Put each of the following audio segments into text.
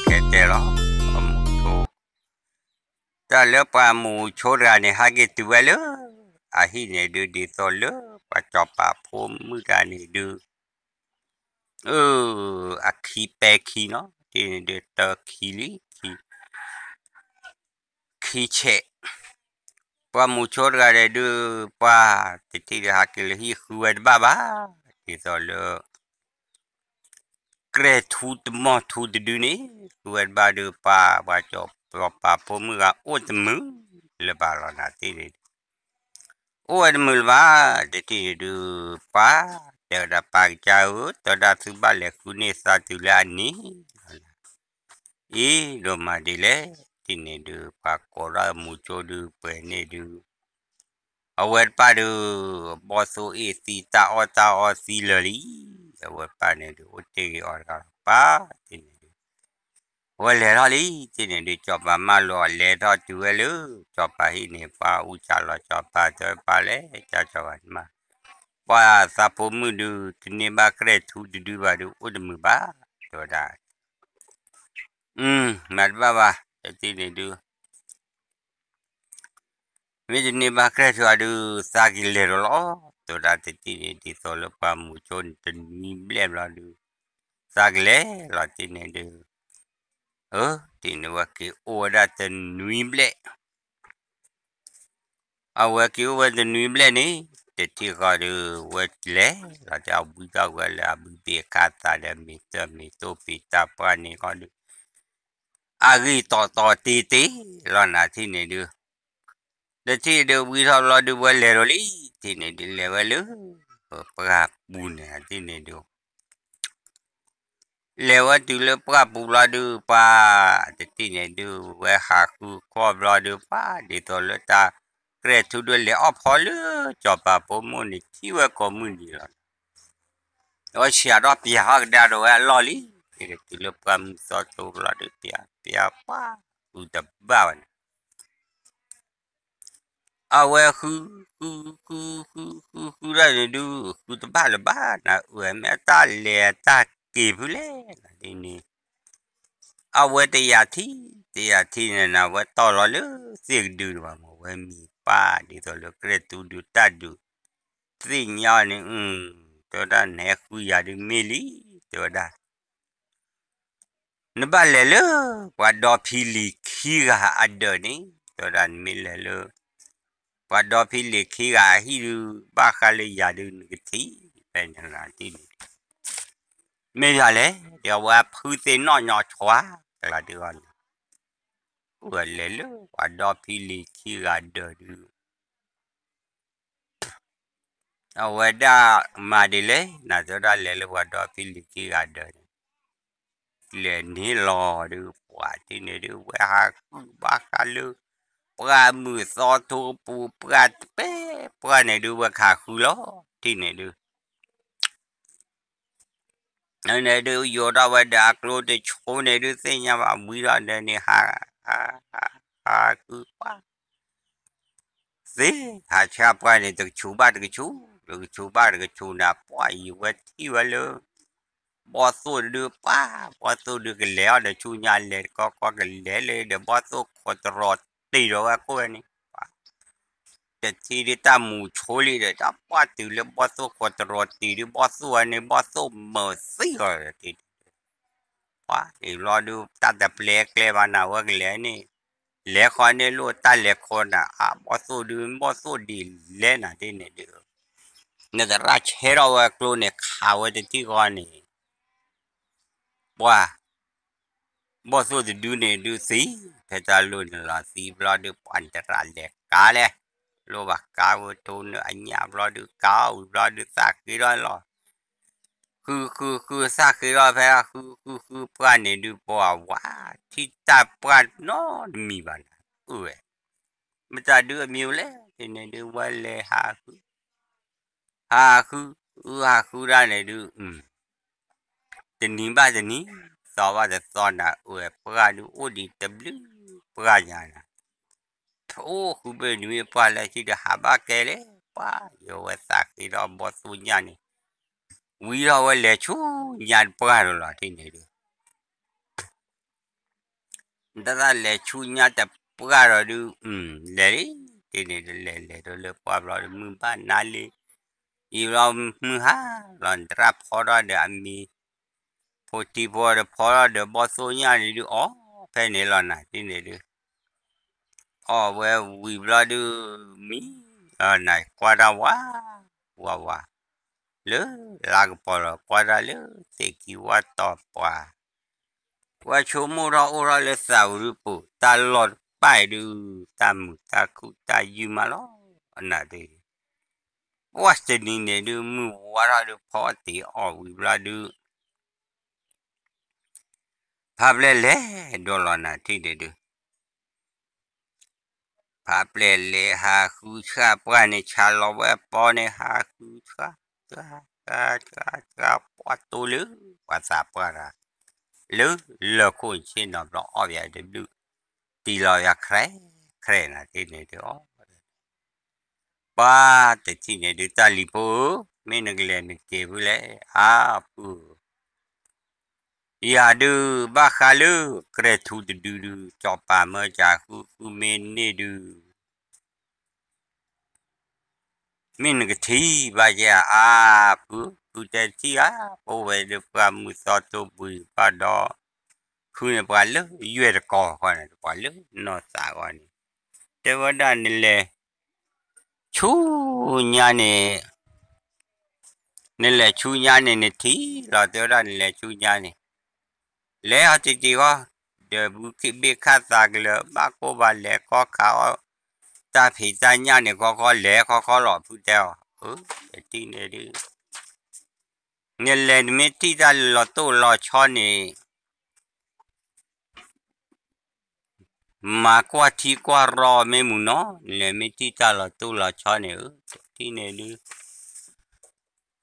ခဲတဲလီၤ, ပှၤမူဆိ, တၢ်လၢပှၤမူဆိတဂၤန့ၣ် ဟဲက့ၤတုၤဝဲလၢ အဟံၣ်န့ၣ်ဒုး ဒ်သိးလၢပှၤစီၤပၤဖိမုၣ်တဂၤန့ၣ်ဒုး, အခံပဲခံနီၤ, တန့ၣ်ဒုး တခံလံ, ခံဆဲး, ပှၤမူဆိတဂၤန့ၣ်ဒုး, ပှၤတထံၣ်ဒုး ဟဲက့ၤလၢဟံၣ်ဃုဝဲတဘၣ်ဘၣ်, ဒ်သိးလၢ ကြဲၢ်ထူတမီၢ်ထူတဒုန့ၣ် ဃုဝဲတဘၣ်ဒုး ပှၤပှၤစီၤပၤဖိမုၣ်ဂၤအိၣ်တမုာ်လၢၤဘၣ်လီၤနၤတထံၣ်န့ၣ်ဒုး, အိၣ်ဝဲတမုာ်လၢၤဘၣ်, တထံၣ်န့ၣ်ဒုး, ပှၤတဲဝဲဒၣ်ပၢ်ကစၢ်ဧၢ, တဲဒၣ်သုဘၣ်လဲၤဃုန့ၢ်သးတုၤလၢအနံၤလီၤနၤ, အံၤဒိၣ်မးဒ်လဲၣ်, တထံၣ်န့ၣ်ဒုး ပှၤကိးထီၣ်မူဆိဒုး ပှဲၤန့ၣ်ဒုး အဝဲတပၢ်ဒုး, ဘီၣ်သိၣ်အ့ၣ်သံတၢ်အီၣ်တၢ်အီသံလၢာ်လံ, အဝဲပၢ်န့ၣ်ဒုး အိၣ်တ့ၢ်ဂ့ၤအီၤတဂၤလီၤ, ပၢ်တထံၣ်န့ၣ်ဒုး, အဝဲလဲၤထီၣ်လံ, တထံၣ်န့ၣ်ဒုး စီၤပၤမၢလီၤလဲၤထီၣ်တုၤဝဲလၢ စီၤပၤဟံၣ်န့ၣ် ပှၤအူစၢ်လီၤစီၤပၤ တဲပၢ်လဲၤကၢ်စီၤပၤန့ၣ်မး, ပှၤသးဖိမုၣ်ဒုး တန့ၢ်ဘၣ်ကြဲၢ်ထူတဒုဘၣ်ဒုး အိၣ်တမုာ်ဘၣ်, တဲဝဲဒၣ်, မၤတဘၣ်ဘၣ်, တထံၣ်န့ၣ်ဒုး မ့ၢ်တန့ၢ်ဘၣ်ကြဲၢ်ထူအီၤဒုး သးကလဲၤဒီးလီၤ, တဲဝဲဒၣ်တထံၣ်န့ၣ် ဒ်သိးလၢပှၤမူဆိန့ၣ် တနွံဘျဲၣ်ဘျီဒုး, သးကလဲၤလီၤတထံၣ်န့ၣ်ဒုး, အၢ တထံၣ်န့ၣ်ဝဲက့ၤအိၣ်ဝဲဒၣ်တနွံဘျဲၣ် အဝဲက့ၤအိၣ်ဝဲတနွံဘျဲၣ်န့ၣ်, တထံၣ်ဃီဒုး ဝဲလဲၤလီၤတၢ်ဝံထီၣ်ဝဲလၢအဘုပ့ၤခါသးဒီး မ့ၤတၢ်မ့ၤတိၢ်ပ့ၤတၢ်ပှၢ်န့ၣ်ဃီဒုး, အဂ့ၢ်တီတီတ့တ့လီၤနၤတထံၣ်န့ၣ်ဒုး, တထံၣ်ဒုးဝံထီၣ်ဘျီဒုး ဝဲလဲၤဒီးလံ, တထံၣ်န့ၣ်ဒုး လဲၤဝဲလၢ ပှၢ်ပူၤန့ၣ် တထံၣ်န့ၣ်ဒုး လဲၤဝဲတုၤလၢပှၢ်ပူၤဘျီဒုး ပှၤတထံၣ်န့ၣ်ဒုး ဝဲဟးဃုကွၢ်ဘျီဒုး ပှၤဒ်သိးလၢတၢ်ကြဲၢ်ထူဒုး လဲၤအီၣ်ဖီလၢစီၤပၤဖိမုၣ်န့ၣ် ထံၣ်ဝဲကိးမုၢ်နံၤလီၤ. အဝဲဆှၢထီၣ်ပျးဟီၣ်ကဒါဒီးဝဲအလီၢ်လံ, တုၤလၢပှၢ်မုၢ်သီတိဘျီဒုး ပျးပျးပှၤဃုတဘၣ်ဝဲန့ၣ် အဝဲဃု ဃု ဃု ဃု ဃု ဃုဒၣ်န့ၣ်ဒုး ဃုတဘၣ်လၢၤဘၣ်နၤ အဝဲမ့ၢ်အတၢ်လဲၤအတၢ်က့ၤဖုလဲၣ်နၤဒ်န့ၣ်, အဝဲတယာ်ထံ တယာ်ထံန့ၣ်နၤ အဝဲတီၢ်လီၤလၢသ့ၣ်ကဒုတဘၣ်မး အဝဲမံၤပၢ်ဒ်သိးလၢကြဲၢ်ထူဒုးတၢ်ဒုး သ့ၣ်ညါန့ၣ် တဲဝဲဒၣ် နဟဲဃုယၤဒုးမ့ၢ်လံ တဲဝဲဒၣ် နဘၣ်လဲၤလၢ ပှၤဒီဖံလံၤခံဂၤအဒၢးန့ၣ် တဲဝဲဒၣ် နမ့ၢ်လဲၤလၢ ပှၤဒီဖံလံၤခံဂၤအဟံၣ်ဒုး ဘၣ်ဃးလၢယၤဒုး နကထံၣ်ဖဲန့ၣ်လီၤ တထံၣ်န့ၣ်ဒုး မ့ၢ်ယၤလဲၣ် ဒီးအဝဲဖုသ့ၣ်နီၣ်ညီဆွါ ကလၤဒုးအီၤန့ၣ် အိၣ်ဝဲလဲၤလၢပှၤဒီဖံလံၤခံဂၤဒၢးဒုး အဝဲဒၣ်မၤဒ်လဲၣ် နၤတဲဒၣ်လဲၤလၢပှၤဒီဖံလံၤခံဂၤဒၢးန့ၣ် လဲၤန့ၣ်လီၤဒုး ပှၤတထံၣ်န့ၣ်ဒုး ဝဲဟးဃုဘၣ်ဃးလၢ ပှၢ်မုၢ်သီထိပူၤ ပှၢ်တပဲ ပှၢ်န့ၣ်ဒုး ဝဲကဟးဃုလီၤ တထံၣ်န့ၣ်ဒုး န့ၣ်ဒုး ယိၤထီၣ်ဝဲဒီးအကျိတဆိန့ၣ်ဒုး သ့ၣ်ညါဘၣ်ဝံၤထီၣ်ဒီးန့ၣ် ဟး ဟး ဟး ဟးဃုပှၢ် သ့ ဟးဆါပှၢ်န့ၣ် တကဆူးဘၣ်တကဆူး တကဆူးဘၣ်တကဆူးနၤ ပှၢ်အံၤဝဲထံၣ်ဝဲလၢ ဘီၣ်သိၣ်ဒုးပှၢ် ဘီၣ်သိၣ်ဒုးကလဲၤအီၤဒီးဆူညါလဲၤတကီကီကလဲၤလၢဒီးဘီၣ်သိၣ်ခိးတရီၤတ့ၢ်ဒီးဝဲကိးဝဲန့ၣ် တထံၣ်ဒုးတၢ်မူၤဆိလံဒီး တၢ်ပှၢ်တုၤလၢဘီၣ်သိၣ်ခိးတရီၤတ့ၢ်ဒုး ဘီၣ်သိၣ်ဝဲန့ၣ် ဘီၣ်သိၣ်မၢၤသံအီၤတထံၣ် ပှၢ်အံၤလီၤဒုး တၢ်တပျဲကျဲဘၣ်နၤဝဲကလဲၤန့ၣ် လဲၤဃီန့ၣ်လိၣ်တၢ်လဲၤခိးနၤ အါဘီၣ်သိၣ်ဒုး ဘီၣ်သိၣ်ဒ်လဲၣ်နၤတထံၣ်န့ၣ်ဒုး နသရၣ်ဆဲထီၣ်ဝဲကျိန့ၣ် ခးဝဲတထံၣ်ဃီန့ၣ် ပှၢ် ဘီၣ်သိၣ်တဒုန့ၣ်ဒုးသံ ဖဲတၢ်လိၣ်န့ၣ်လီၤသံဘျီဒုး ပှၢ်နတရၣ်လဲၤကါလဲၣ် လိၣ်ဘၣ်ကါဝဲထိနၢအညၣ်ဘျီဒုး ကါအီၣ်ဝံၤဘျီဒုး သးဃ့ထီၣ်လီၤ ဃုဃုဃု သးဃ့ထီၣ်ဖဲဃုဃုဃု ပှၢ်န့ၣ်ဒုး ပှၢ်ဝါ ထံၣ်တၢ်ပှၢ်နီတမံၤဘၣ်နၤ အၢဝဲ မတၤဒုးအမံၤလဲၣ် တထံၣ်န့ၣ်ဒုး ဝဲလဲၤဟးဃု ဟးဃု ဃုဟးဃုဒၣ်န့ၣ်ဒုး တနံၤဘၣ်တနံၤ သီဘၣ်တသီနၤ အၢဝဲ ပှၢ်ဒုးအိၣ်ဒံးတဘျုးပှၢ်ညါနၤ ထိၣ်ဃုဘ့ၣ်နွံပှၢ်လၢခံဒီးဟးဘၣ်ကဲလဲၣ် ပှၢ်ယဝဲသးဃ့ထီၣ်ဘီၣ်သိၣ်ညၣ်န့ၣ် ဝံထီၣ်ဝဲလဲၤဆူညါတပှၢ်ဒီးလီၤ တထံၣ်န့ၣ်ဒုး တရၣ်လဲၤဆူညါတပှၢ်ဒီးဒုး, လဲၤလံ, တ့န့ၣ်ဒုးလဲၤလဲၤဒိလၢပှၢ်ဘျီဒုး မုၢ်ဘၣ်နၤလံ, ယံာ်ဘျီမုၢ်ဟါလီၤ တရၣ်ဖီထီၣ်ဒီးအမံၤ, ဖိတံၤဖိဒီးဖီထီၣ်ဒီးဘီၣ်သိၣ်ညၣ်န့ၣ်ဒုး အီၣ်ဖဲန့ၣ်လီၤနၤ တ့န့ၣ်ဒုး, အီၣ်ဝဲဝံၤဘျီဒုး, မံလီၤနၤ ကွၢ်တၢ်ဝါ, ဝါဝါ, လၢလါကပီၤလီၤ ကွၢ်တၢ်လၢသ့ၣ်ကံဝါတီၤပှၤ ဝဲဆိကမိၣ်ထီၣ်အိၣ်ထီၣ်လၢသးဝံၤဒုးပူၤ တၢ်လီၢ်တပၢ်အံၤဒုး, တၢ်မုာ်တၢ်ခုၣ်တၢ်ယုၢ်မးလီၤ, အနၢ်ဒုး, ပှၢ်တနံၤန့ၣ်ဒုး မုၢ်ဝါထီၣ်ဒုး ဖီတ့ၢ်အီၣ်ဝံၤဘျီဒုး, ဖါပျဲၢ်လဲၤဒိလီၤနၤ တ့န့ၣ်ဒုး ဖါပျဲၢ်လဲၤဟးဃုဆှၣ်ပှၢ်န့ၣ် ဆါလီၤဝဲအပီန့ၣ် ဟးဃုဆှၣ်, ဆှၣ်, ဆှၣ်, ဆှၣ်, ဆှၣ်, ပှၢ်တိၢ်လၢ, ပှၤသးပှၢ်တၢ်, လၢလၢၢ်ခိၣ်ဆ့ၣ်နီၤဘျီအီၣ်ဘၣ်တဘျုး, တံၢ်လီၤယၤခြဲး, ခြဲးနၤ တ့န့ၣ်ဒုးအီၣ် ပှၤတထံၣ်န့ၣ်ဒုး တၢ်လံၤဖိဧၢ, မ့ၢ်နကလဲၤနက့ၤဖုလဲၣ်, အါဖုဧၢ, ယၤဒုးဘၣ်ဃးလၢကြဲၤထူတဒုဒုး ကၠီၤပၤမၢကၠၤဃုဃုမ့ၢ်န့ၢ်ဒုး မ့ၢ်နကထံၣ်ဘၣ်ယဲၢ်ဧါ, အါဖု, ဖုတဲတထံၣ်ဧါ, ပဝဲဒုးပှၢ်မုၢ်သီတိၢ်ဘှံးဘၣ်ဒီး, ဖုန့ၣ်ပှၤလၢယွဲၢ်တကီၢ်ဃီန့ၣ် ပှၤလၢနီၢ်သးဃီန့ၣ်, တဲဝဲဒၣ်နလဲၤ ဆူညါန့ၣ်, နလဲၤဆူညါန့ၣ် နထံၣ်လီၤ တဲဝဲဒၣ်နလဲၤဆူညါန့ၣ်, လဲၤအီၤတံၢ်တံၢ်ဃီ, ဒီးဘုခ့ဘ့ၣ်ခၣ်သးကလၢၤ ဘၣ်ကိၢ်ဘၣ်လဲၤကီခးအီၣ်, တၢ်ဖံးတၢ်ညၣ်န့ၣ်ခီခီ လဲၤခီခီလီၤ ဖုတဲအီၤ, အၢ, တထံၣ်န့ၣ်ဒုး, နလဲၤနမ့ၢ်ထံၣ်တၢ်လီၤတိၢ်လီၤဆီန့ၣ် မၤကွၢ်ထံကွၢ်ရီမ့ၢ်မုၢ်နီၤ, နလဲၤမ့ၢ်ထံၣ်တၢ်လီၤတိၢ်လီၤဆီန့ၣ်ဧၢ, တထံၣ်န့ၣ်ဒုး,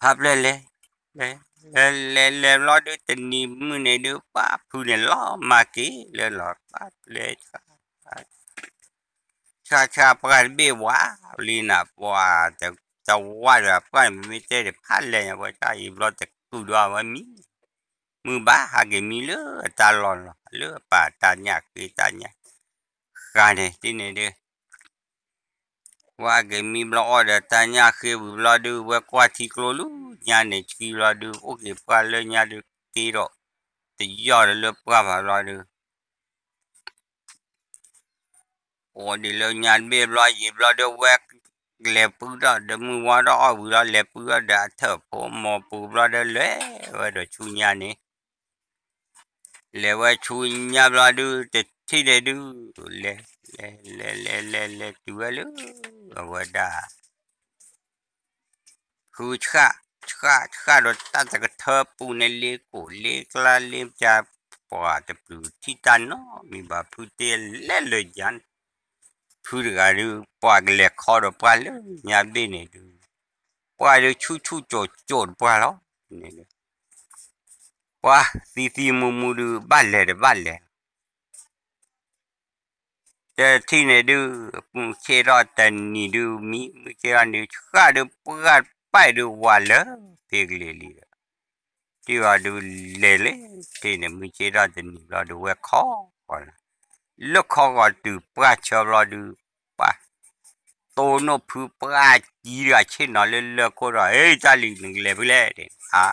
ဖါပျဲၢ်လဲၤ, လဲၤ, လဲၤလဲၤလဲၤဘျီဒုး တနံၤမုၢ်န့ၣ်ဒုး ပှၢ်ဖုန့ၣ်လီၤမၢ်က့ၤလၢလီၤ ပှၢ်လဲၤ ဆါဆါပှၢ်တဘ့ၣ်ဝါ, လံနၤပှၤ, တဝါဒီးပှၢ်န့ၣ် မ့ၢ်တဲတဖၣ်လဲၣ်ညါ ဝဲတၢ်အံၤဘျီတကုာ်ဒီးအဝဲမံ, မုၢ်ဘၣ်ဟးက့ၤမံလၢအတၢ်လီၢ်လီၤ လၢအပာ်တၢ်ညၣ်ဃ့တၢ်ညၣ်, ဃါန့ၣ် တ့န့ၣ်ဒုး ဝဲဟးက့ၤမံဘျီအီၣ်ဒီးတၢ်ညၣ်ဃ့ဝံၤဘျီဒုး ဝဲကွၢ်ထံကျိလၢညါန့ၣ် ဆံဘျီဒုး အိၣ်က့ၤပှၢ်လၢညါဒုး တ့ဒီး, တယီၢ်ဒီးလၢပှၢ်ဖးဘျီဒုး အိၣ်ဒံးလၢညါတဘ့ၣ်ဘျီယံာ်ဘျီဒုး ဝဲလဲၤပုၢ်ထီၣ်ဒီးမုၢ်ဝါထီၣ်အီၣ်ဝံၤလီၤ လဲၤပုၢ်ထီၣ်ဒီးအထၢၣ်ဖိမိၢ်ပူၤဘျီဒုး လဲၤဝဲဒီးဆူညါန့ၣ်, လဲၤဝဲဆူညါဘျီဒုး တထံၣ်န့ၣ်ဒုး, လဲၤ, လဲၤလဲၤလဲၤလဲၤလဲၤတုၤဝဲလၢ, အဝဲဒၣ် ဃုဆှၣ်, ဆှၣ်, ဆှၣ်ဒီးတၢ်တကထၢပူၤန့ၣ် လ့ကိၣ်လ့ကျါလ့ပျၢၤ, ပှၤတပျုၤထံၣ်တၢ်နီတမံၤဘၣ် ဖုတဲလဲၤလၢညါန့ၣ်, ဖုတဂၤဒုး ပှၤကလဲၤခီဒီးပှၢ်လၢညါဘ့ၣ်န့ၣ်ဒုး, ပှၢ်ဒုးဆူၣ်ဆူၣ်ကိၣ်ကိၣ်တပှၢ်လီၤ, န့ၣ်ဒုး, ပှၢ်သံသံမူမူဒုး ဘၣ်လဲၤတဘၣ်လဲၤ တထံၣ်န့ၣ်ဒုး, မုၢ်ဆ့ၣ်ထီၣ်တနံၤဒုး မံမုၢ်ဆ့ၣ်ထီၣ်န့ၣ် ဆှၣ်ဒုးပှၢ်ပာ်ဒုးဝၤလၢဖ့ကလံၤလံဒီး, တံၢ်ဝဲဒုးလဲၤလၢ, တထံၣ်န့ၣ် မုၢ်ဆ့ၣ်ထီၣ်တနံၤဘျီဒုး ဝဲခီဂီၤလီၤ, လၢခီဂီၤတုၤပှၢ်ဆၢဘျီဒုး, ပှၢ်, တိၢ်နီၣ်ဖုပှၢ်ကံတဂၤဆ့ၣ်နီၤလၢလၢၢ်ခိၣ်ဒီး ဟ့ၣ် တၢ်လံၤနကလဲၤဖဲလဲၣ်, အါ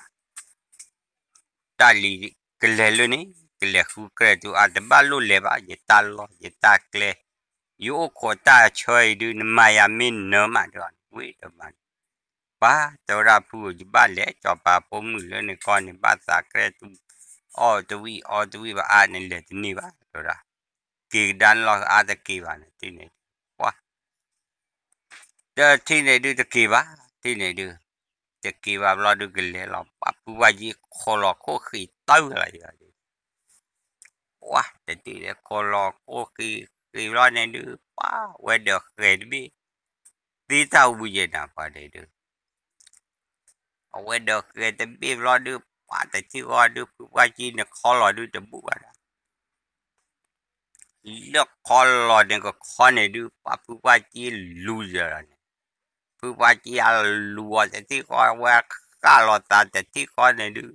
တၢ်လံၤကလဲၤလၢန့ၣ် ကလဲၤဃုကြဲၤတူၤ အတဘၣ်လိၣ်လဲၤဘၣ် ယတၢ်လီၢ်ယတၢ်ကျဲ, ယအိၣ်ခိးတၢ်ဆၢအံၤဒုး နမၤယၤမ့ၢ်နၢမးဒီး ဝ့ၢ်တမၤန့ၣ်, ပှၤတဲဝဲဒၣ်ဖုဧၢ ယဘၣ်လဲၤ စီၤပၤဖိမုၣ်လၢန့ၣ်ကီၢ်န့ၣ် ဘၣ်သးကြဲၤတူၤ, အီၣ်တဝံၣ်အီတဝံၣ်ဘၣ်အါန့ၣ် လဲၤတန့ၢ်ဘၣ် တဲဝဲဒၣ်, က့ၤကဒါလီၢ်အါတက့ၤဘၣ်န့ၣ် တ့န့ၣ်, ပှၤ တထံၣ်န့ၣ်ဒုးတက့ၤဘၣ်, တ့န့ၣ်ဒုး, တက့ၤဘၣ်ဘျီဒုးကလဲၤလီၤ ပှၤဖုပှၢ်ကံ ခိးလီၤခိၣ်ဃံးတၢ်လီၤယၤဒုး, ပှၤတထံၣ်န့ၣ် ခိးလီၤခိၣ်ဃံးဃံးဘျီန့ၣ်ဒုး ပှၤဝဲဒီးဃဲၤတဘ့ၣ်, သ့တၢ်ဝံၤယဲၢ်နၤပှၤဒဲးဒုး အဝဲဒီးဃဲၤတဘ့ၣ်ဘျီဒုး ပှၤတထံၣ်ဃီဒုး ဖုပှၢ်ကံန့ၣ်ခီလီၤဒုးတဘူၣ်ဘၣ်ဒီး လၢခီလီၤန့ၣ်ကခီန့ၣ်ဒုး ပှၤဖုပှၢ်ကံလူၤယၤလီၤန့ၣ်, ဖုပှၢ်ကံအလူၤအီၤတထံၣ်ဃီ အဝဲဃၣ်လီၤသးတထံၣ်ဃီန့ၣ်ဒုး,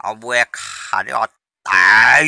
အဝဲခးဒုးအီၤတၢ်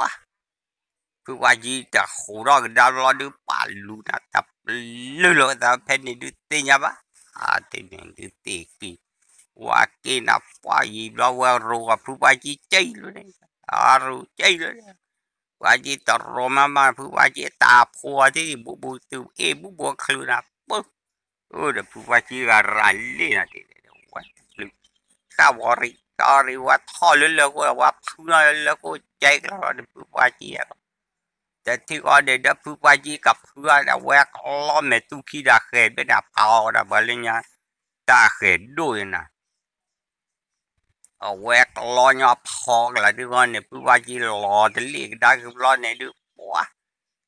ပှၤ ဖုပှၢ်ကံတဟူးထီၣ်ကဒါဘျီဒုး ပှၤလူၤနၤတပျုၢ်လီၤသးဖဲန့ၣ်ဒုးသ့ၣ်ညါဘၣ်, အါတန့ၣ်ဒုးသ့ၣ်က့ၤ, ဝါက့ၤနၤပှၢ်ယံၤဘျီဝဲရိၤအီၤ ဖုပှၢ်ကံကၠံလၢန့ၣ်, အရိၤကၠံလၢန့ၣ်, ပှၢ်ကံတရိၤမးမး ဖုပှၢ်ကံတၢ်ဖိအီၤသ့ၣ် ဘူးဘူးသုးအ့ၣ်ဘူးဘူးချုးနၤပၢၢ် အိၣ်ဒီးဖုပှၢ်ကံဂၤရၤလ့ၣ်နၤဒ်န့ၣ် ဝဲတပျုၢ်, ဃၣ်ဝီရံး ဃၣ်ဝီရံး ဝဲထီၣ်လၢလၢခိၣ် ဝဲဖုနီၢ်လၢခိၣ်ကဲကလီဒီးဖုပှၢ်ကံ, တထံၣ်ဃီဒီး ဒီးဖုပှၢ်ကံကဖုအီၤဒီး အဝဲကလီမဲာ်သူၣ်ခံဒီးဃဲၤဘ့ၣ်နၤ ဖးအီၤဒီးပှၤလၢညါ တၢ်ဃဲၤဒိၣ်ယနၤ အဝဲကလီညီဖီကလၤဒုးဃီန့ၣ် ဖုပှၢ်ကံလီၤတလ့ၣ်ကဒါကဘျီန့ၣ်ဒုး ပှၤ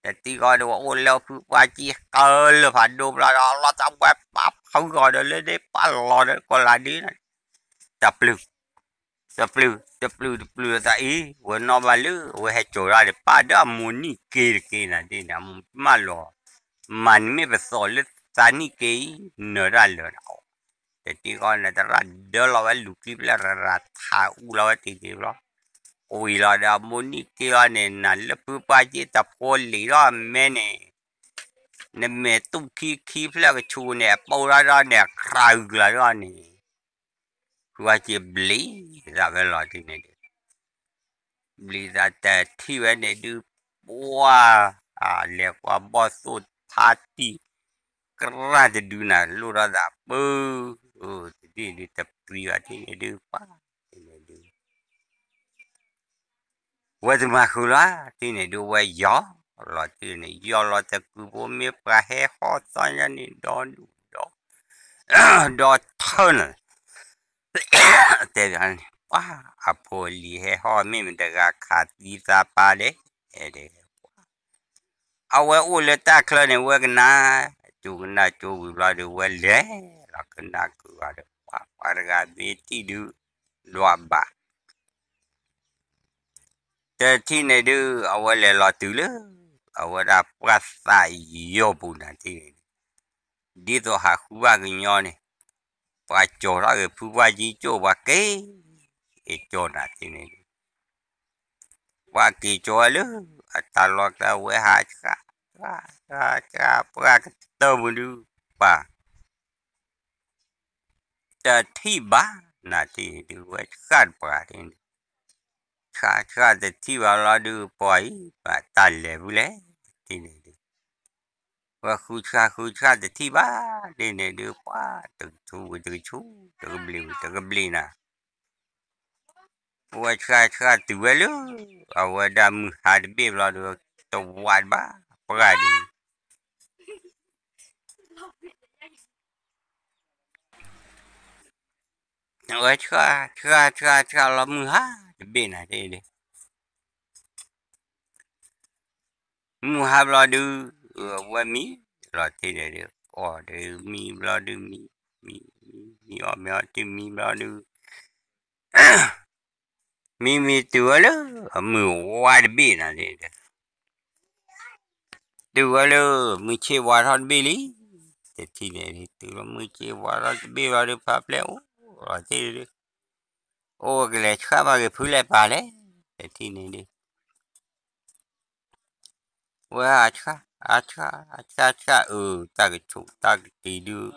တထံၣ်ဃီဒီး ဝဲအိၣ်လၢဖုပှၢ်ကံဃၢလၢဖးဒိၣ်ဘျီဒီး လီၤတၢ်ဝဲပာ်ဖုဂီၤဒီးလၢဒ့ပာ်လီၤဒီးကီၢ်လၤဒုး တပျုၢ် တပျုၢ် တပျုၢ် တပျုၢ်သးအံၤ ဝဲနီၢ်ဘၣ်လၢ အဝဲဟဲစိာ်တၢ်ဒီး ပၢ်ဒီးအမိၢ်နံၣ်က့တက့နၤဒ်န့ၣ် အမိၢ်မၢလီၤ မၤနမ့ၢ်ပသီၣ်လၢသးနံၣ်က့အံၤ နၢၤတၢ်လၢာ်နၤ, တထံၣ်ဃီန့ၣ် သရၣ်ဒၢလီၤဝဲလူၤကျံဖျၢၣ်ရၤရၤထးအူလီၤဝဲတ့ၢ်တ့ၢ်ဘျီ, ဝံၤလီၤဒီးအမိၢ်နံၣ်က့လီၤန့ၣ် နၤလၢဖုပှၢ်ကံတဖိလံာ်ထီၣ်အမဲန့ၣ် နမဲာ်သူၣ်ခံခံဖျၢၣ်ကဆူးန့ၣ် အပိၢ်ထီၣ်ဒီးန့ၣ် အကြၤအုၣ်ကလၤဒီးန့ၣ် ဖုပှၢ်ကံဘျံးသးဝဲလီၤဒ်န့ၣ်ဒုး ဘျံးသးတထံၣ်ဝဲန့ၣ်ဒုး ပှၤ လဲၤကွၢ်ဘီၣ်သိၣ်ဖါတံၢ် ကြၢ်တဒုနၤ လိၣ်ထီၣ်သးပၢၢ် တဒုဒုးတပျံၤဘၣ်ဒ်န့ၣ်ဒုး ပှၤ ဒ်န့ၣ်ဒုး ဝဲတမၤဃုာ်လီၤ ဒ်န့ၣ်ဒုး ဝဲယီၤလီၤဒ်န့ၣ် ယီၤလီၤတကုာ်ဖိမ့ၢ်ပှၤဟဲဟီၣ်သီညါန့ၣ် ဒီဒူၣ်ဒီ ဒီထၢနၤ တဲန့ၣ် ပှၤ အဖိအလံၤဟဲဟီၣ် မ့ၢ်မတၤတဂၤခးသံသးပာ်လဲၣ် တဲ အဝဲအိၣ်လၢတၢ်ချၢန့ၣ် ဝဲကနၣ် ကၠိကနၣ်ကၠိဝံၤဘျီဒီး ဝဲလဲၤလီၤကနၣ်ကုာ်ဂီၤဒီး ပှၤ ပှၤတဂၤမ့ၢ်ထံၣ်ဒုး ဒွးဘၣ် တထံၣ်န့ၣ်ဒုး အဝဲလဲၤလီၤတုၤလၢ အဝဲဒၣ်ပှၢ်သးယီၤပူၤနၤဒ်န့ၣ်ဒုး ဒ်သိးဟးဃုဘၣ်ကညီန့ၣ် ပှၤကၠီၤထီၣ်က့ၤဖုပှၢ်ကံကၠိ ပှၤက့ၤကၠီၤနၤဒ်န့ၣ်ဒုး ပှၤက့ၤကၠီၤဝဲလၢ အတၢ်လီၢ်ကျဲ ဝဲဟးဆှၣ် ဆှၣ် ဆှၣ် ဆှၣ် ပှၢ်ကတၢၢ်မုၢ်ဒုး ပှၤ တထံၣ်ဘၣ် နၤဒ်န့ၣ်ဒုး ဝဲဆှၣ်တပှၤဒ်န့ၣ် ဆှၣ်ဆှၣ်တထံၣ်ဘၣ်လီၤဒုး ပှၤအံၤ ဘၣ်တၢ်လဲၤဖုလဲၣ် ဒ်န့ၣ်ဒုး ဝဲဃုဆှၣ်ဃုဆှၣ်တထံၣ်ဘၣ် ဒ်န့ၣ်ဒုး ပှၤတကဆူးဝံၤတကဆူး တကဘျံးဝံၤတကဘျံးနၤ ဝဲဆှၣ်ဆှၣ်တုၤဝဲလၢ အဝဲဒၣ်မုၢ်ဟါတဘ့ၣ်ဘျီဒီး တဝးတဘၣ် ပှၢ်ဒုး ဝဲဆှၣ်ဆှၣ်ဆှၣ်ဆှၣ်လီၤမုၢ်ဟါတဘ့ၣ်နၤဒ်န့ၣ်ဒုး မုၢ်ဟါဘျီဒုး ဝဲမံလီၤတ့ၢ်န့ၣ်ဒုး ကီၢ်ဒုးမံဘျီဒုးမံ မံ မံ မံအီၣ်မ့ၤအီထံမံဘျီဒုး မံမံတုၤဝဲလၢ အမုၢ်ဝါတဘ့ၣ်နၤဒ်န့ၣ်ဒုး တုၤဝဲလၢ မုၢ်ဆ့ၣ်ဝါထီၣ်တဘ့ၣ်လံ တထံၣ်န့ၣ်ဒုး တုၤလၢမုၢ်ဆ့ၣ်ဝါထီၣ်တဘ့ၣ်ဘျီဒုး ဖါဖျဲၣ်အိၣ်လီၤတ့ၢ်ဒုး အိၣ်ဝဲကလဲၤဆှၣ်ဘၣ်က့ၤဖုလဲၣ်ပၢ်လဲၣ် တထံၣ်န့ၣ်ဒုး ဝဲအဆှၣ် အဆှၣ် အဆှၣ်ဆှၣ် အၢ တၢ်ကဆူးတၢ်ကတံၤဒုး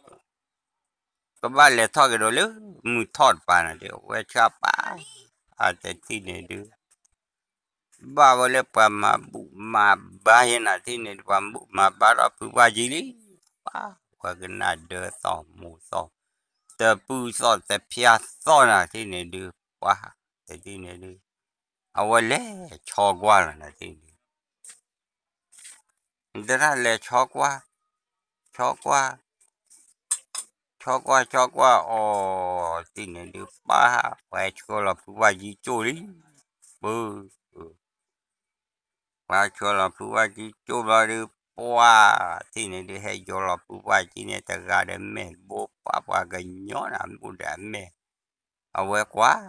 ကဘၣ်လဲၤထီၣ်က့ၤဒီးလၢ မုၢ်ထီၣ်တပၤနၤဒုး ဝဲဆှၣ်ပၢ် အတထံၣ်န့ၣ်ဒုး ဘၣ်ဝဲလၢပှၤမၤဘူၣ်မၤဘါယဲနၤထံၣ်န့ၣ်ဒုး ပှၤမၤဘူၣ်မၤဘါထီၣ်ဖုပှၢ်ကံလံ ပှၤ ပှၤကနၣ်ဒၢသီၣ်မိၢ်သီၣ် တပူၤသီၣ်တဖျါသီၣ်နၤထံၣ်န့ၣ်ဒုး ပှၤ တထံၣ်န့ၣ်ဒုး အဝဲလဲၤဆီကွၢ်လီၤနၤထံၣ်န့ၣ် သရၣ်လဲၤဆီကွၢ် ဆီကွၢ် ဆီကွၢ် ဆီကွၢ်အီၤ ထံၣ်န့ၣ်ဒုး ပှၤ ပှၤဟဲဆှၢလီၤဖုပှၢ်ကံကၠိလံ ပၢ် ပှၤဆှၢလီၤဖုပှၢ်ကံကၠိဘျီဒုး ပှၤ ထံၣ်န့ၣ်ဒုး ဟဲယီၤလီၤဖုပှၢ်ကံန့ၣ် တဂၤဒီးမဲာ်တဘိ ပှၤ ပှၤကညီနၤ မူဒါမဲာ် အဝဲကွၢ်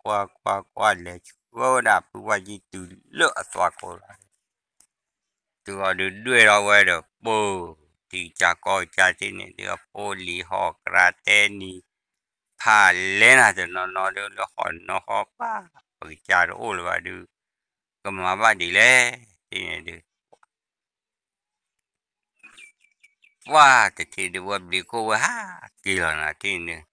ကွၢ် ကွၢ် ကွၢ် လဲၤဆှၢဝဲဒၣ်ဖုပှၢ်ကံတုၤလၢအသွၣ်ခိၣ်လီၤ တုၤအီၤဒုးဒွဲၣ်ထီၣ်ဝဲဒီး ပၢ် တံၤကၢ်ကီကၢ်တ့ၢ်န့ၣ်ဒုး အဖိလံၤဟီၣ်ကရၢတဲနံၤ ဖးလဲၢ်နၤတနီၤနီၤဒုး လၢဟီၣ်နီၤဟီၣ်ပၢ် ပကစၢ်တအိၣ်လၢၤဘၣ်ဒုး ကမၤဘၣ်ဒ်လဲၣ် တ့ၢ်န့ၣ်ဒုး ပှၢ်တထံၣ်ဒုး ဝဲဘျံးခိၣ်ဝဲဟးက့ၤလီၤနၤတ့ၢ်န့ၣ်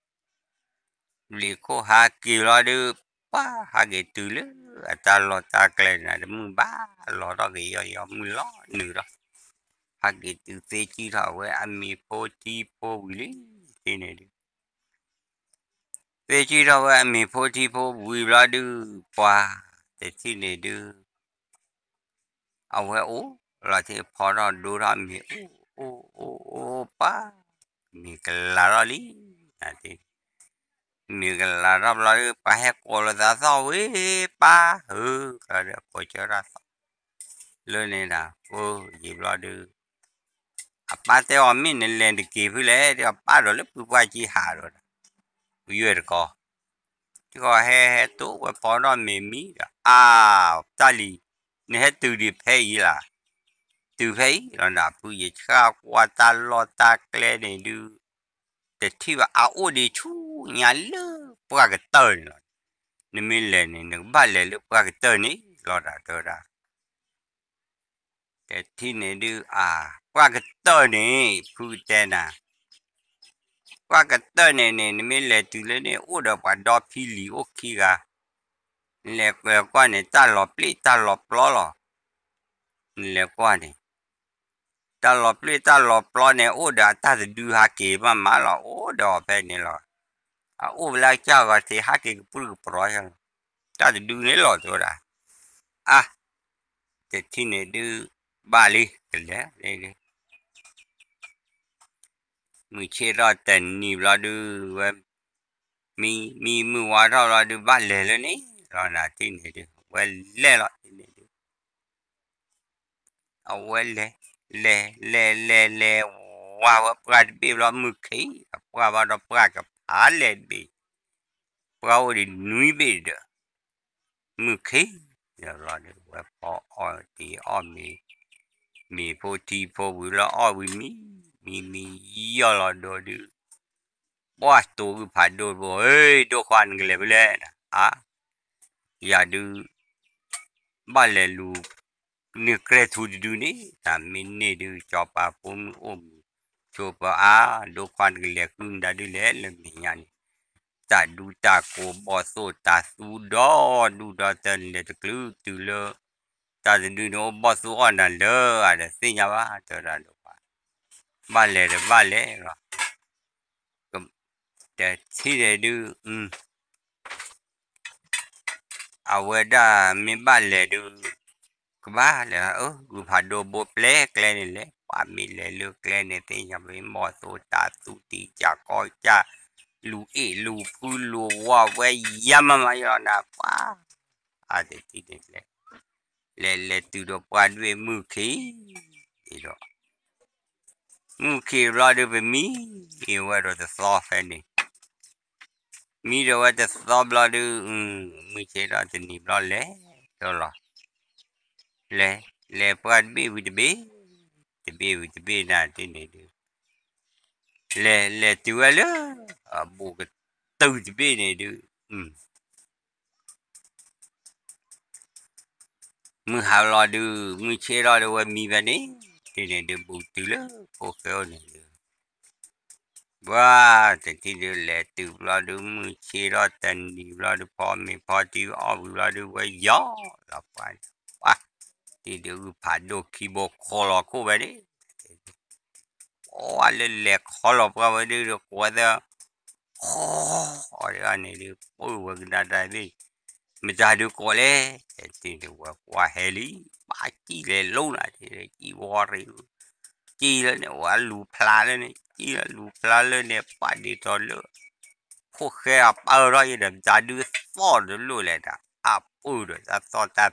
ဘျံးခိၣ်ဟးက့ၤလီၤဒုး ပှၢ်ဟးက့ၤတုၤလၢအတၢ်လီၢ်တၢ်ကျဲန့ၣ် တမုၢ်ဘၣ်လီၤထီၣ်က့ၤယီၤယီၤ မုၢ်လီၤနုာ်ထီၣ် ဟးက့ၤတုၤသ့ကံၢ်ထီၣ်ဝဲအမံၤဖိထံဖိဝံၤလံ တ့ၢ်န့ၣ်ဒုး သ့ကံၢ်ထီၣ်ဝဲအမံၤဖိထံဖိဝံၤဘျီဒုး ပှၢ်တထံၣ်န့ၣ်ဒုး အဝဲအိၣ်လီၤထံဖီထီၣ်ဒိထီၣ်မ့ၤ အိၣ်အိၣ်အိၣ်အိၣ်ပၢ် မ့ၤကလၤထီၣ်လံ မ့ၤကလၤထီၣ်ဘျီဒုး ပှၢ်ဟဲကိးလီၤသးသီၣ်ဝံၤ ပၢ်ဧၢ ဘျီဒုး ကိးကၢတၢ်သီၣ် လၢန့ၣ်ဒၣ် ပယံာ်ဘျီဒုး အပၢ်တဲအီၤ မ့ၢ်နလဲၤတက့ၤဖုလဲၣ် တဲအီၤ ပၢ်ဒီးလၢပုၢ်ပှၢ်ကံဟးဒီး ပယွဲၢ်တကီ တကီၢ်ဟဲဟဲတိၢ်ဝဲဖီထီၣ်မ့ၤမံဒီး အါ တၢ်လံၤ နဟဲတုၤဒံးဖဲအံၤလၢ် တုၤဖဲအံၤလီၤနၤ ဖုယဆှၣ်ကွၢ်တၢ်လီၢ်တၢ်ကျဲန့ၣ်ဒုး တထံၣ်ဘၣ်အအိၣ်ဒံးဆူညါလၢပှၢ်ကတၢၢ်န့ၣ်လီၤ. နမ့ၢ်လဲၤန့ၣ် နကဘၣ်လဲၤလၢပှၢ်ကတၢၢ်န့ၣ်လီၤ တၢ်တဲဝဲဒၣ် တထံၣ်န့ၣ်ဒုး အါ ပှၢ်ကတၢၢ်န့ၣ် ဖုကတဲနၤ ပှၢ်ကတၢၢ်န့ၣ်န့ၣ် နမ့ၢ်လဲၤတုၤလၢန့ၣ် အိၣ်ဒီးပှၤဒီဖံလံၤအိၣ်ခံဂၤ နလဲၤကွၢ်ကွၢ်န့ၣ် တၢ်လီၤပျ့ၢ်တၢ်လီၤပျီလီၤ. နလဲၤကွၢ်န့ၣ် တၢ်လီၤပျ့ၢ်တၢ်လီၤပျီန့ၣ် အိၣ်ဒီးအတၢ်တဒုဟးက့ၤမးမးလီၤ အိၣ်ဒီးအီၤဖဲန့ၣ်လီၤ. အအိၣ်ဖဲလၢကစၢ်ဂီၤထံး ဟးက့ၤကပြုၢ်ကပြီၤလီၤ တၢ်တဒုန့ၣ်လီၤ တဲဝဲဒၣ် အါ တထံၣ်န့ၣ်ဒုး ဘၣ်လံ ကလဲၤ မုၢ်ဆ့ၣ်ထီၣ်တနံၤဘျီဒုး ဝဲ မံ မံမုၢ်ဝါထီၣ်ဘျီဒုး ဘၣ်လဲၤလၢန့ၣ်လီၤ နၤတထံၣ်န့ၣ်ဒုး ဝဲလဲၤလီၤတထံၣ်န့ၣ်ဒုး အဝဲလဲၤ လဲၤ လဲၤ လဲၤ လဲၤ ဝါဝဲပှၢ်တဘ့ၣ်ဘျီ မုၢ်ခ့ အပှၢ်ဘၣ်ဒီးပှၢ်ကဖးလဲၢ်တဘ့ၣ် ပှၢ်အိၣ်ဒံးနွံဘ့ၣ်ဒီး မုၢ်ခ့ ဘျီဒုး ဝဲဖီအီၣ်တ့ၤအီၣ်မ့ၤ မ့ၤဖိထံဖိဝံၤလီၤအီၣ်ဝံၤမံ မံမံယီၢ်လီၤဒိၣ်ဒုး ပှၢ်တိၤဂုၢ်ဖးဒိၣ်ဘိ ဟ့ၣ် ဒိၣ်ခွါနကလဲၤဖဲလဲၣ် အါ ယၤဒုး ဘၣ်လဲၤလူၤ န့ၢ်ကြဲၢ်ထူတဒုန့ၣ် တၢ်မ့ၢ်န့ၢ်ဒုး ကၠီၤပၤဖိမုၣ်အိၣ်မုာ် ဆိပအါ ဒိၣ်ခွါနကလဲၤဃုမတၤဒုလဲၣ် လၢမဲာ်ညါန့ၣ် တၢ်ဒူတၢ်ကိးဘီၣ်သိၣ်တၢ်သူဒီဒူၣ်ဒီတၢ် နလဲၤတချုးတုၤလၢ တၢ်တဒုန့ၣ်အိၣ်ဘီၣ်သိၣ်အီၣ်နၤလၢအဒီးသ့ၣ်ညါဘၣ် တဲဝဲဒၣ်ဒိၣ်ခွါ ဘၣ်လဲၤဒီးဘၣ်လဲၤလီၤ တထံၣ်န့ၣ်ဒုး အဝဲဒၣ်မ့ၢ်ဘၣ်လဲၤဒုး ကဘၣ်လဲၤ အၢ ဂုၢ်ဖးဒိၣ်ဘိပျဲကျဲန့ၣ်လဲၣ် ပှၤမ့ၢ်လဲၤလၢကျဲန့ၣ်သ့ၣ်ညါ မ့ၢ်ဘီၣ်သိၣ်တၢ်သူတံၤကၢ်ကီကၢ် လူၤအ့ၣ်လူၤဖုလူၤဝီဝဲယါမးမးယလီၤနၤ ပှၤ အါတထံၣ်န့ၣ်လဲၤ လဲၤလဲၤတုၤဒီးပှၢ်တဘ့ၣ်မုၢ်ခ့ ဒီး မုၢ်ခ့ဘျီဒုး ပမံဝဲဒီးတသီဖဲန့ၣ် မံဒီးဝဲတသီဘျီဒုး မုၢ်ဆ့ၣ်ထီၣ်တနံၤဘျီလဲၤဒီးလီၤ လဲၤ လဲၤပှၢ်တဘ့ၣ်ဝံၤတဘ့ၣ် တဘ့ၣ်ဝံၤတဘ့ၣ်နၤတထံၣ်န့ၣ်ဒုး လဲၤ လဲၤတုၤဝဲလၢ အဘူးကတုၤတဘ့ၣ်န့ၣ်ဒုး မုၢ်ဟါလီၤဒုး မုၢ်ဆ့ၣ်ထီၣ်ဒုး ဝဲမံဖဲန့ၣ် တထံၣ်န့ၣ်ဒုး ဘူးတုၤလၢဖိၣ်ဃဲအိၣ်န့ၣ်ဒုး ပှၢ်တထံၣ်ဒုး လဲၤတုၤဘျီဒုး မုၢ်ဆ့ၣ်ထီၣ်တနံၤဘျီဒုး ဖီမ့ၤဖီထံအီၣ်ဝံၤဘျီဒုး ဝဲယီၤလီၤပှၢ်န့ၣ် ပှၢ်တထံၣ်ဒုး ဂုၢ်ဖးဒိၣ်ခံဘိခီလီၤခိၣ်ဝဲန့ၣ် ပှၢ်လၢလဲၤခီလီၤပှၢ်ဝဲဒုး ကိးဝဲသၢ ခီ အီၤဒုးန့ၣ်ဒုး ပၢ်ဝဲကနၣ်တၢ်သ့ၣ် မတၤဒုးကိးလဲၣ် တထံၣ်ဒုး ဝဲကွၢ်ဟဲလံ ပှၢ်ကံၣ်လဲၤလိၤနၤ တထံၣ်ဒုး ကံၣ်ဝီရံ ကံၣ်လၢန့ၣ် ဝဲလူၤဖျါလၢန့ၣ် ကံၣ်လၢလူၤဖျါလၢန့ၣ် ပှၢ်ဒ်သိးလၢ ဖိၣ်ဃဲအပၢၢ်ထီၣ်ယဲဒီး မတၤဒုးသီၣ်တလိၣ်လဲၣ်ဒီး အပၢၢ်ဒီးတၢ်သီၣ်တၢ်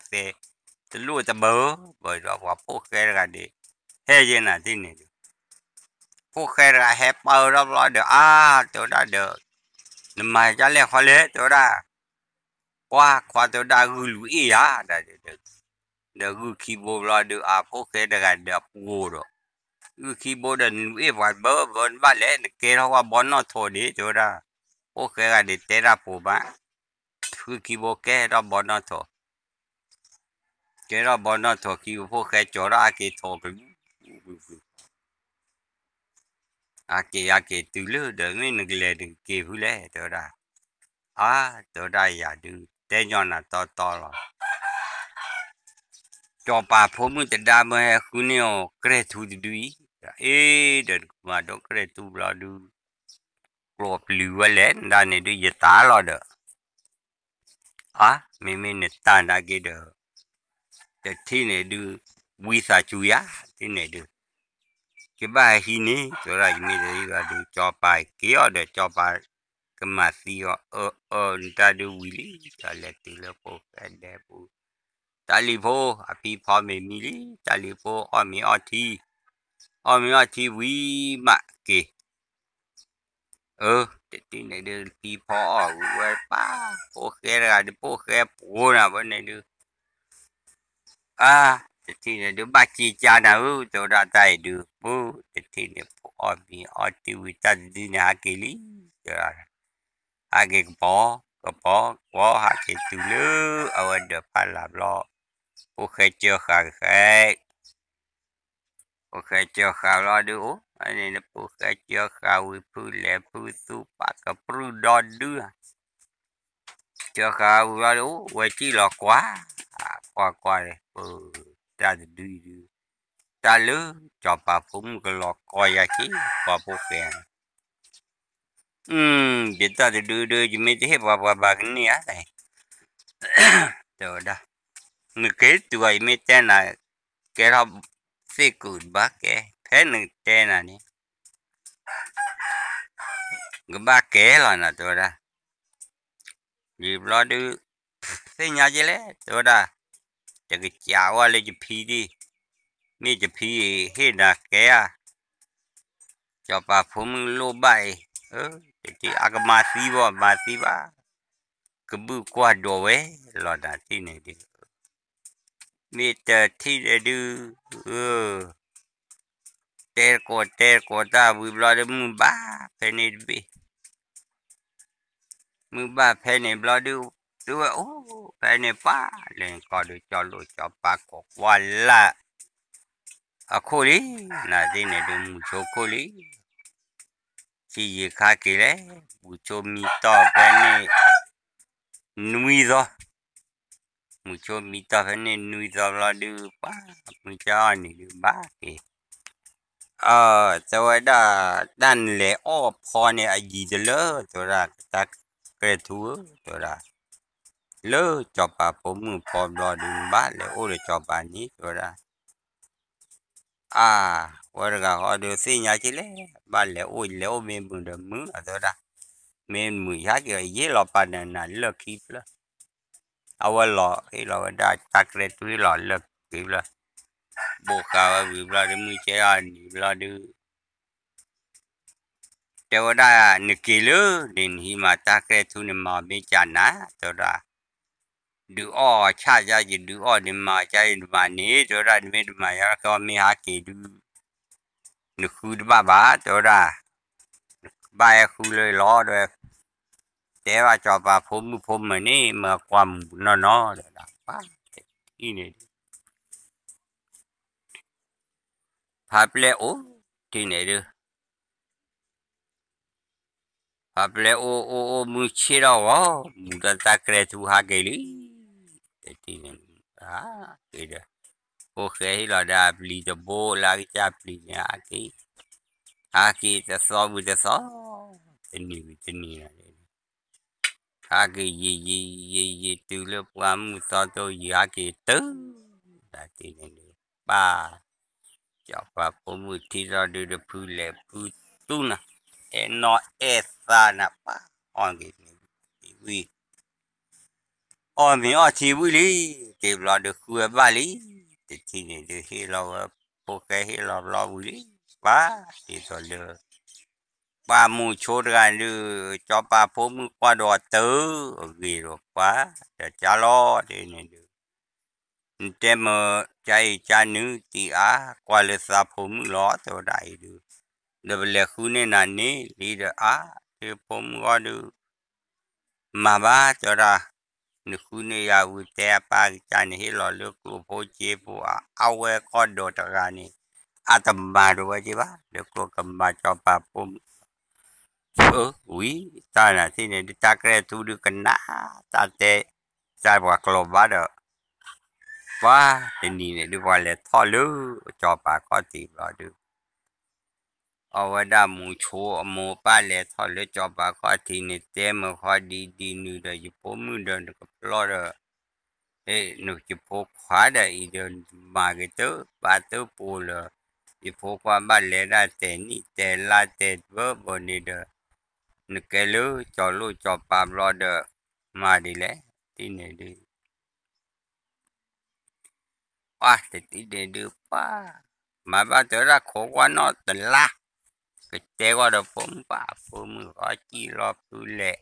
သဲ တလိၣ်တဘၢ ဘၢဒီးပှၤဖိၣ်ဃဲတဂၤန့ၣ် ဟဲယဲနၤတထံၣ်န့ၣ်ဒုး ဖိၣ်ဃဲတဂၤဟဲပၢၢ်ထီၣ်ဘျီဒီး အါ တဲဝဲဒၣ်ဒီး နမၤဒ်လဲၣ်ခီလဲၣ် တဲဝဲဒၣ် ပှၢ်ခွါတဲဝဲဒၣ်ဂုၢ်လူၤအ့ၣ်ယၤ ဒီးဂုၢ်ခံဘိဘျီဒုး အါ ဖိၣ်ဃဲတဂၤဒီးအပှိၢ်ဒီး ဃုခံဘိဒီးနလူၤအ့ၣ်ပှၤဘၢဘၢနဘၣ်လဲၣ် နကဲထီၣ်ဝဲဘီနီၣ်ထိးဒံး တဲဝဲဒၣ်, ဖိၣ်ဃဲဂၤဒံးတဲတၢ်ပိာ်မး, ဃုခံဘိကဲထီၣ်ဘီနီၣ်ထိး, ကဲထီၣ်ဘီနီၣ်ထိးခံဘိဖိၣ်ဃဲကၠီၤထီၣ်အါက့ၤထိးကလုာ်, အါက့ၤယါက့ၤတုၤလၢဒီးမ့ၢ်နကလဲၤနကက့ၤဖုလဲၣ် တဲဝဲဒၣ်, အါ တဲဝဲဒၣ်ယၤဒုး တဲညီနၤတီတီလီၤ စီၤပၤဖိမုၣ်တဒါမၢဟဲဃုန့ၢ်အီၤကြဲၢ်ထူတဒုအံၤ, အ့ ဒီးနကမၤဒိကြဲၢ်ထူဘျီဒုး, ကျိးပျုၤဝဲလဲၣ် နဒါန့ၣ်ဒုး ယတၢ်လီၤဒီး, အါ မ့မ့ၢ်နတၢ်နာ်က့ဒီး, တထံၣ်န့ၣ်ဒုး, ဝံသးစူၤယၤ, တထံၣ်န့ၣ်ဒုး, ကဘၣ်ဟံးန့ၢ် တဲဝဲဒၣ် ယမ့ၢ်တဟံးဘၣ်ဒုး စီၤပၤက့ၤအီၤဒီး စီၤပၤကမၤသံအီၤ, အၢ အၢ နတၢ်ဒုးဝံၤလံ, ဒီးလဲၤတုၤလၢဖိၣ်ဃဲဒဲပူၤ တၢ်လံၤဖိ အဖံဖီမ့ၤမံလံ, တၢ်လံၤဖိအီၣ်မ့ၤအီထံ, အီၣ်မ့ၤအီထံဝံၤမးက့ၤ, အၢ တထံၣ်န့ၣ်ဒုး ဖံဖီအီၣ်ဝံၤဝဲပၢ်, ဖိၣ်ဃဲတဂၤဒုး ဖိၣ်ဃဲပှိၤနၤဝဲန့ၣ်ဒုး, အါ တထံၣ်န့ၣ်ဒုး ဘၣ်က့ၤကၢနၤဧၢ တဲဝဲဒၣ်တၢ်အံၤဒုး, ပၢ် တထံၣ်န့ၣ် ဖိအီၣ်မ့ၤအီထံဝံၤ တၢ်တဒုန့ၣ်ဟးက့ၤလံ, တဲဝဲဒၣ် ဟးက့ၤကပီၤ ကပီၤ ကပီၤ ဟးက့ၤတုၤလၢအဝဲဒၢးဖးလၢ်ဘျီ, ဖိၣ်ဃဲကၢဃာ်ဃဲ, ဖိၣ်ဃဲကၢဃာ်ဘျီဒုး အိၣ်န့ၣ် ဖိၣ်ဃဲကၢဃာ်ဝံၤ ဖုလဲၤဖုသူၣ်ပာ်ကပြုၢ်ဒီဒုဧါ, ကၢဃာ်ဝံၤဘျီဒုး အိၣ်ဝဲစံၣ်လီၤကွၢ်, ကွၢ်ကွၢ်န့ၣ် ပၢ် တၢ်တဒုအံၤဒုး, တၢ်လၢစီၤပၤဖိမုၣ်ကလီၤကီယၤက့ၤ ပှၤဖိၣ်ဃဲ ယတၢ်တဒုဒုး ယမ့ၢ်တဟ့ၣ်ပှၤ ပှၤဘၣ်ကန့ၢ်ဧါ, တဲဝဲဒၣ်, နက့ၤတုၤအီၤ ယမ့ၢ်တဲနၤ, ကဲထီၣ်သ့ၣ်ကုာ်တဘၣ်ကဲ, ဖဲနတဲနၤန့ၣ် ကဘၣ်ကဲလီၤနၤ တဲဝဲဒၣ်, ယံာ်ဘျီဒုး, သ့ၣ်ညါက့ၤလဲၣ် တဲဝဲဒၣ်, ယကစးဝဲလၢယဖံဒံၣ်, မ့ၢ်ယဖံအံၤဟ့ၣ်နၤကဲဧါ, စီၤပၤဖိမုၣ်လိၣ်ဘၣ်အံၤ, တထံၣ်အကမၤသံဘၣ် မၤသံဘၣ်, ကဘုၣ်ကွၢ်ဒိးဝဲလီၤနၤ တထံၣ်န့ၣ်ဒုး, မ့ၢ်တထံၣ်န့ၣ်ဒုး, တဲတကိးတဲတကိးတၢ်ဝံၤဘျီဒုး မုၢ်ဘၣ်ဖဲန့ၣ်တဘ့ၣ် မုၢ်ဘၣ်ဖဲန့ၣ်ဘျီဒုး, တုၤဝဲအိၣ်ဖဲန့ၣ်ပၢ်, လဲၤကီၢ်ဒုး ကၠီလိာ်ကၠီပၤကိးကွၢ်လၢ်, အခိၣ်လံ, နၤသ့ၣ်န့ၣ်ဒုး မုၢ်ဆိခိၣ်လံ, စံယံာ်ခါက့ၤလဲၣ်, မုၢ်ဆိမံတီၢ်ဖဲန့ၣ် နွံသီ မုၢ်ဆိမံတီၢ်ဖဲန့ၣ်နွံသီဘျီဒုး ပှၤမုၢ်ကၢအီၣ်န့ၣ်ဒုးဘၣ်က့ၤ, တဲဝဲဒၣ်, တၢ်နလဲၤအီၣ်ဖီန့ၣ်အယံၤတလၢ တဲဝဲဒၣ်, တၢ်ကြဲၢ်ထူဧၢ တဲဝဲဒၣ်, လၢစီၤပၤဖိမုၣ်ဖီဘျီဒုး နဘၣ်လဲၤအိၣ်ဒီးစီၤပၤန့ၣ် တဲဝဲဒၣ် အါ, ဝဲတဂၤဃီဒုးသ့ၣ်ညါက့ၤလဲၣ်, ဘၣ်လဲၤအိၣ်လဲၤအိၣ်မ့ၢ်မုာ်ဒီးမုာ်လီၤ တဲဝဲဒၣ်, မ့ၢ်မုာ်ဟဲက့ၤ ယဟ့ၣ်လီၤပာ်နၤနၤလၢၢ်ခံဖျၢၣ်, အဝဲလီၤဟ့ၣ်လီၤဝဲဒၣ်တၢ်ကြဲၢ်ထူဟ့ၣ်လီၤလၢၢ်ခံဖျၢၣ်, ဘိးဃာ်ဝဲဝံၤဘျီဒုး မုၢ်ကၢအီၣ်န့ၣ်ဘျီဒုး တဲဝဲဒၣ်, နက့ၤလၢန့ၣ် နဟံးမၤတၢ်ကြဲၢ်ထူန့ၣ် မၤမ့ၢ်ကနၤ တဲဝဲဒၣ်, ဒုးအီၣ်ဆၣ်ယါယဒုးအီၣ်န့ၣ် မၤကါယတမၤန့ၣ် တဲဝဲဒၣ်, နမ့ၢ်တမၤယါခဲအီၤမ့ၢ်ဟးက့ၤဒုး နဃုတဘၣ်ဘၣ် တဲဝဲဒၣ်, ဘၣ်ဟဲဃုလၢလီၤတဲဝဲ, တဲဘၣ်စီၤပၤဖိမုၣ်ဖိမုၣ်န့ၣ် မ့ၢ်ကွၢ်မုာ်နီၢ်နီၢ် တဲဝဲဒၣ်, ပှၤတထံၣ်န့ၣ်ဒုး ဖါပျဲၢ်အိၣ်, ထံၣ်န့ၣ်ဒုး, ဖါပျဲၢ်အိၣ်အိၣ်အိၣ်မုၢ်ဆ့ၣ်ထီၣ်ဂီၤ, မုာ်ဒီးတၢ်ကြဲၢ်ထူဟးက့ၤလံ, တထံၣ်န့ၣ်, ဟးက့ၤဒီး, ဖိၣ်ဃဲဟ့ၣ်လီၤဒီးအပျံၤတဘိလၢအကစၢ်ပျံၤန့ၣ် ဟးက့ၤ, ဟးက့ၤတသီဝံၤတသီ, တနံၤဝံၤတနံၤလီၤ ဟးက့ၤယံာ်ယံာ်ယံာ်ယံာ်တုၤလၢပှၢ်မုၢ်သီတိၢ်ယံာ်ဟးက့ၤတုၤ, ဒၣ်တထံၣ်န့ၣ်ဒုး, ပၢ်, စီၤပၤဖိမုၣ်ထံၣ်ထီၣ်ဒုးတဖုလဲၤဖုသူနၤ, အဲၣ်နီၢ်အဲၣ်သးနၤ ပၢ်, အီၣ်က့ၤန့ၣ်ဝံၤ, အီၣ်မ့ၤအီထံဝံၤလံ, တ့ၢ်ဘျီဒုးဃုဝဲဘၣ်လံ, တထံၣ်န့ၣ်ဒုးဟ့ၣ်လီၤဝဲ, ဖိၣ်ဃဲဟ့ၣ်လီၤဘျီဝံၤလံ, ပၢ်, ဒ်သိးလၢ ပှၢ်မုၢ်ဆိတဂၤဒုး, စီၤပၤဖိမုၣ်ကွၢ်ဒီးတုၤ, အဂ့ၤဒီးပှၤ, ဒီးကၢလီၤတ့ၢ်န့ၣ်ဒုး, နတဲမၢကါအံၤကါနုၢ်တံၢ်အါ, ကွၢ်လၢသးဖိမုၣ်လီၤ တဲဝဲဒၣ်အံၤဒုး, ဒီးပလဲၤဃုန့ၢ်နၤန့ၣ်လံဒီးအါ, ဒုးဖိမုၣ်အီၤဒုး မၤဘၣ် တဲဝဲဒၣ်, နဃုန့ၢ်ယၤဝံၤတဲအပၢ်ကစၢ်န့ၣ် ဟ့ၣ်လီၤလၢကျိၣ်ဖိစ့ဖိအါ, အဝဲကီၢ်ဒီးတဂၤန့ၣ် အတမၤတဝဲက့ဘၣ် လၢကျိၣ်ကမၤစီၤပၤဖိမုၣ် ဝံၤတၢ်နၤသ့ၣ်န့ၣ်ဒုး တၢ်ကြဲၢ်ထူဒုးကနၣ် တၢ်တဲ တၢ်ပှၤကျိာ်ဘၣ်ဒီး ပှၤတနံၤန့ၣ်ဒုး ပှၤလဲၤထီၣ်လၢ စီၤပၤခီၣ်ထံးဘျီဒုး အဝဲဒၣ်မူဆိအမိၢ်ပၢ်လဲၤထီၣ်လၢစီၤပၤခီၣ်ထံးန့ၣ် တဲမၢခီဒ်ဒ်နုၤဒီး ယဖိမုၣ်ဒီးနကပျီဒီး ယဖိခွါဒီးအံၤဒီး မၤက့ၤတၢ်ပၢ်တၢ်ပူၤလၢ ယဖိခွါဘၣ်လဲၤဒၣ်တဲာ်နံၣ်တဲာ်လါတဲာ်ဘၢဘၢန့ၣ်ဒီး နကဲလၢစီၤလိၣ်စီၤပၤဘျီဒီး မၤဒ်လဲၣ် တံၢ်န့ၣ်ဒုး ပှၤတတံၢ်န့ၣ်ဒုးပှၤ မၤဘၣ်တဲဝဲဒၣ်ခိးကွၢ်နီၣ်တလါ ကတဲကွၢ်ဒီးဖိမုၣ်ပှၤ ဖိမုၣ်ဃီစံၣ်လီၤဖုလဲၣ်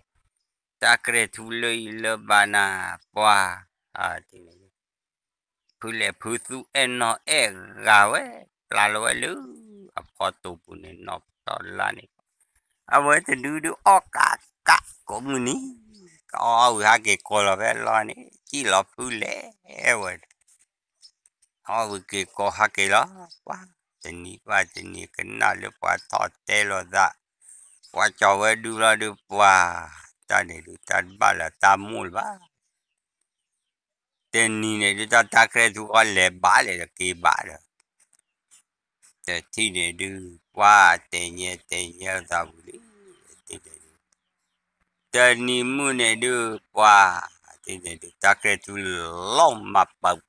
တၢ်ကြဲၢ်ထူလၢအံၤလၢဘၣ်နၤ ပှၤ ဖုလဲၣ်ဖုသူအဲၣ်နီၢ်အဲၣ်ဂၤဝဲ ပျၢ်လီၤဝဲလၢအဖီတိၢ်ပူၤန့ၣ် နီၢ်ပတီၢ်လါန့ၣ် အဝဲတဒုဒုးအီၣ်ကးကးကိးမုၢ်နံၤ ကအီၣ်ဝံၤဟးက့ၤကိးလီၤဖဲလီၤန့ၣ် စံၣ်လီၤဖုလဲၣ်ဝဲ အီၣ်ဝံၤက့ၤကိးဟးက့ၤလီၤ ပှၤတနံၤပှၤတနံၤကနၣ်လၢပှၤထီၣ်တဲလိာ်သး ပှၤကၠီၤဝဲဒုလီၤဒုးပှၤ တၢ်န့ၣ်ဒုးတၢ်တဘၣ်လၢတၢ်မိၣ်လၢၤဘၣ် တနံၤန့ၣ်ဒုးတၢ်တၢ်ကြဲၢ်ထူဃီလဲၤဘၣ်လဲၣ်ဒီးက့ၤဘၣ်ဒီး တထံၣ်န့ၣ်ဒုး ပှၤတဲညဲတဲညဲသးဝံၤလံ တထံၣ်န့ၣ်ဒုး တနံၤမုၢ်န့ၣ်ဒုး ပှၤ တထံၣ်န့ၣ်ဒုး တၢ်ကြဲၢ်ထူလီၤမၢ်ပၢၢ်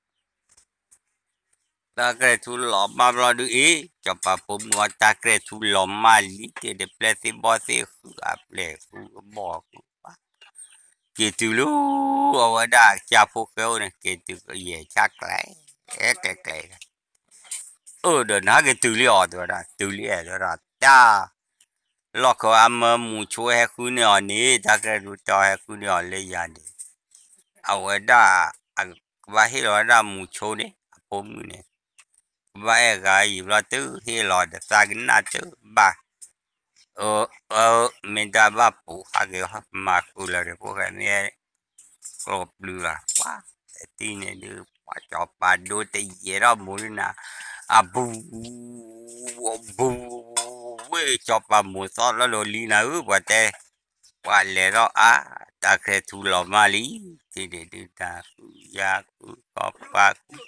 တၢ်ကြဲၢ်ထူလီၤမၢ်ဘျီဒုးအ့ၣ် စီၤပၤဖိမုၣ်အီၤ တၢ်ကြဲၢ်ထူလီၤမၢ်လံ တ့ၢ်တပျဲၢ်သ့ၣ်ဘီၣ်သ့ၣ်ဃုအပျဲၢ် ဃုကဘီၣ်ဃုပှၤ က့ၤတုၤလၢ အဝဲဒၣ်ကစၢ်ဖိဃဲအိၣ်န့ၣ် က့ၤတုၤကယဲၢ်ဆၣ်ကျဲ ကျဲကျဲ အၢ ဒီးနဟဲက့ၤတုၤလံအီၤ တဲဝဲဒၣ် တုၤလံအဲၣ် တဲဝဲဒၣ် တၢ် လီၢ်ခၢအမၢမူၤဆိဟဲဃုန့ၢ်အီၤန့ၣ် တၢ်ကြဲၢ်ထူတီဟဲဃုန့ၢ်အီၤလၢယၤန့ၣ် အဝဲဒၣ် ကဘၣ်ဟ့ၣ်လီၤဝဲဒၣ်မူၤဆိန့ၣ် အဖိမုၣ်န့ၣ် ကဘၣ်အဲၣ်ဂၤယံၤဘျီတုၤဟ့ၣ်လီၤဒီးသးကနၣ်တဘၣ် အၢ အၢ မ့ၢ်တၢ်ဘၣ်ပူၤဟးက့ၤ မၤဃုာ်လၢၤဒီး ဖိၣ်ဃဲမ့ၢ် ကျိပျုၤလီၤ ပှၤတထံၣ်န့ၣ်ဒုး ပှၤစီၤပၤဒိတယဲၢ်ထီၣ်မိၢ်ဒုးနၤ အဘူး အဘူး ဝ့ၢ်စီၤပၤမိၢ်သီၣ်လီၤလီၤလံနၤဧၢ ပှၤတဲ ပှၤလဲၤထီၣ်အါ တၢ်ကြဲၢ်ထူလီၤမၢ်လံ တထံၣ်န့ၣ်ဒုး တၢ်ဃုယၤဃုကီၢ်ပှၤဃု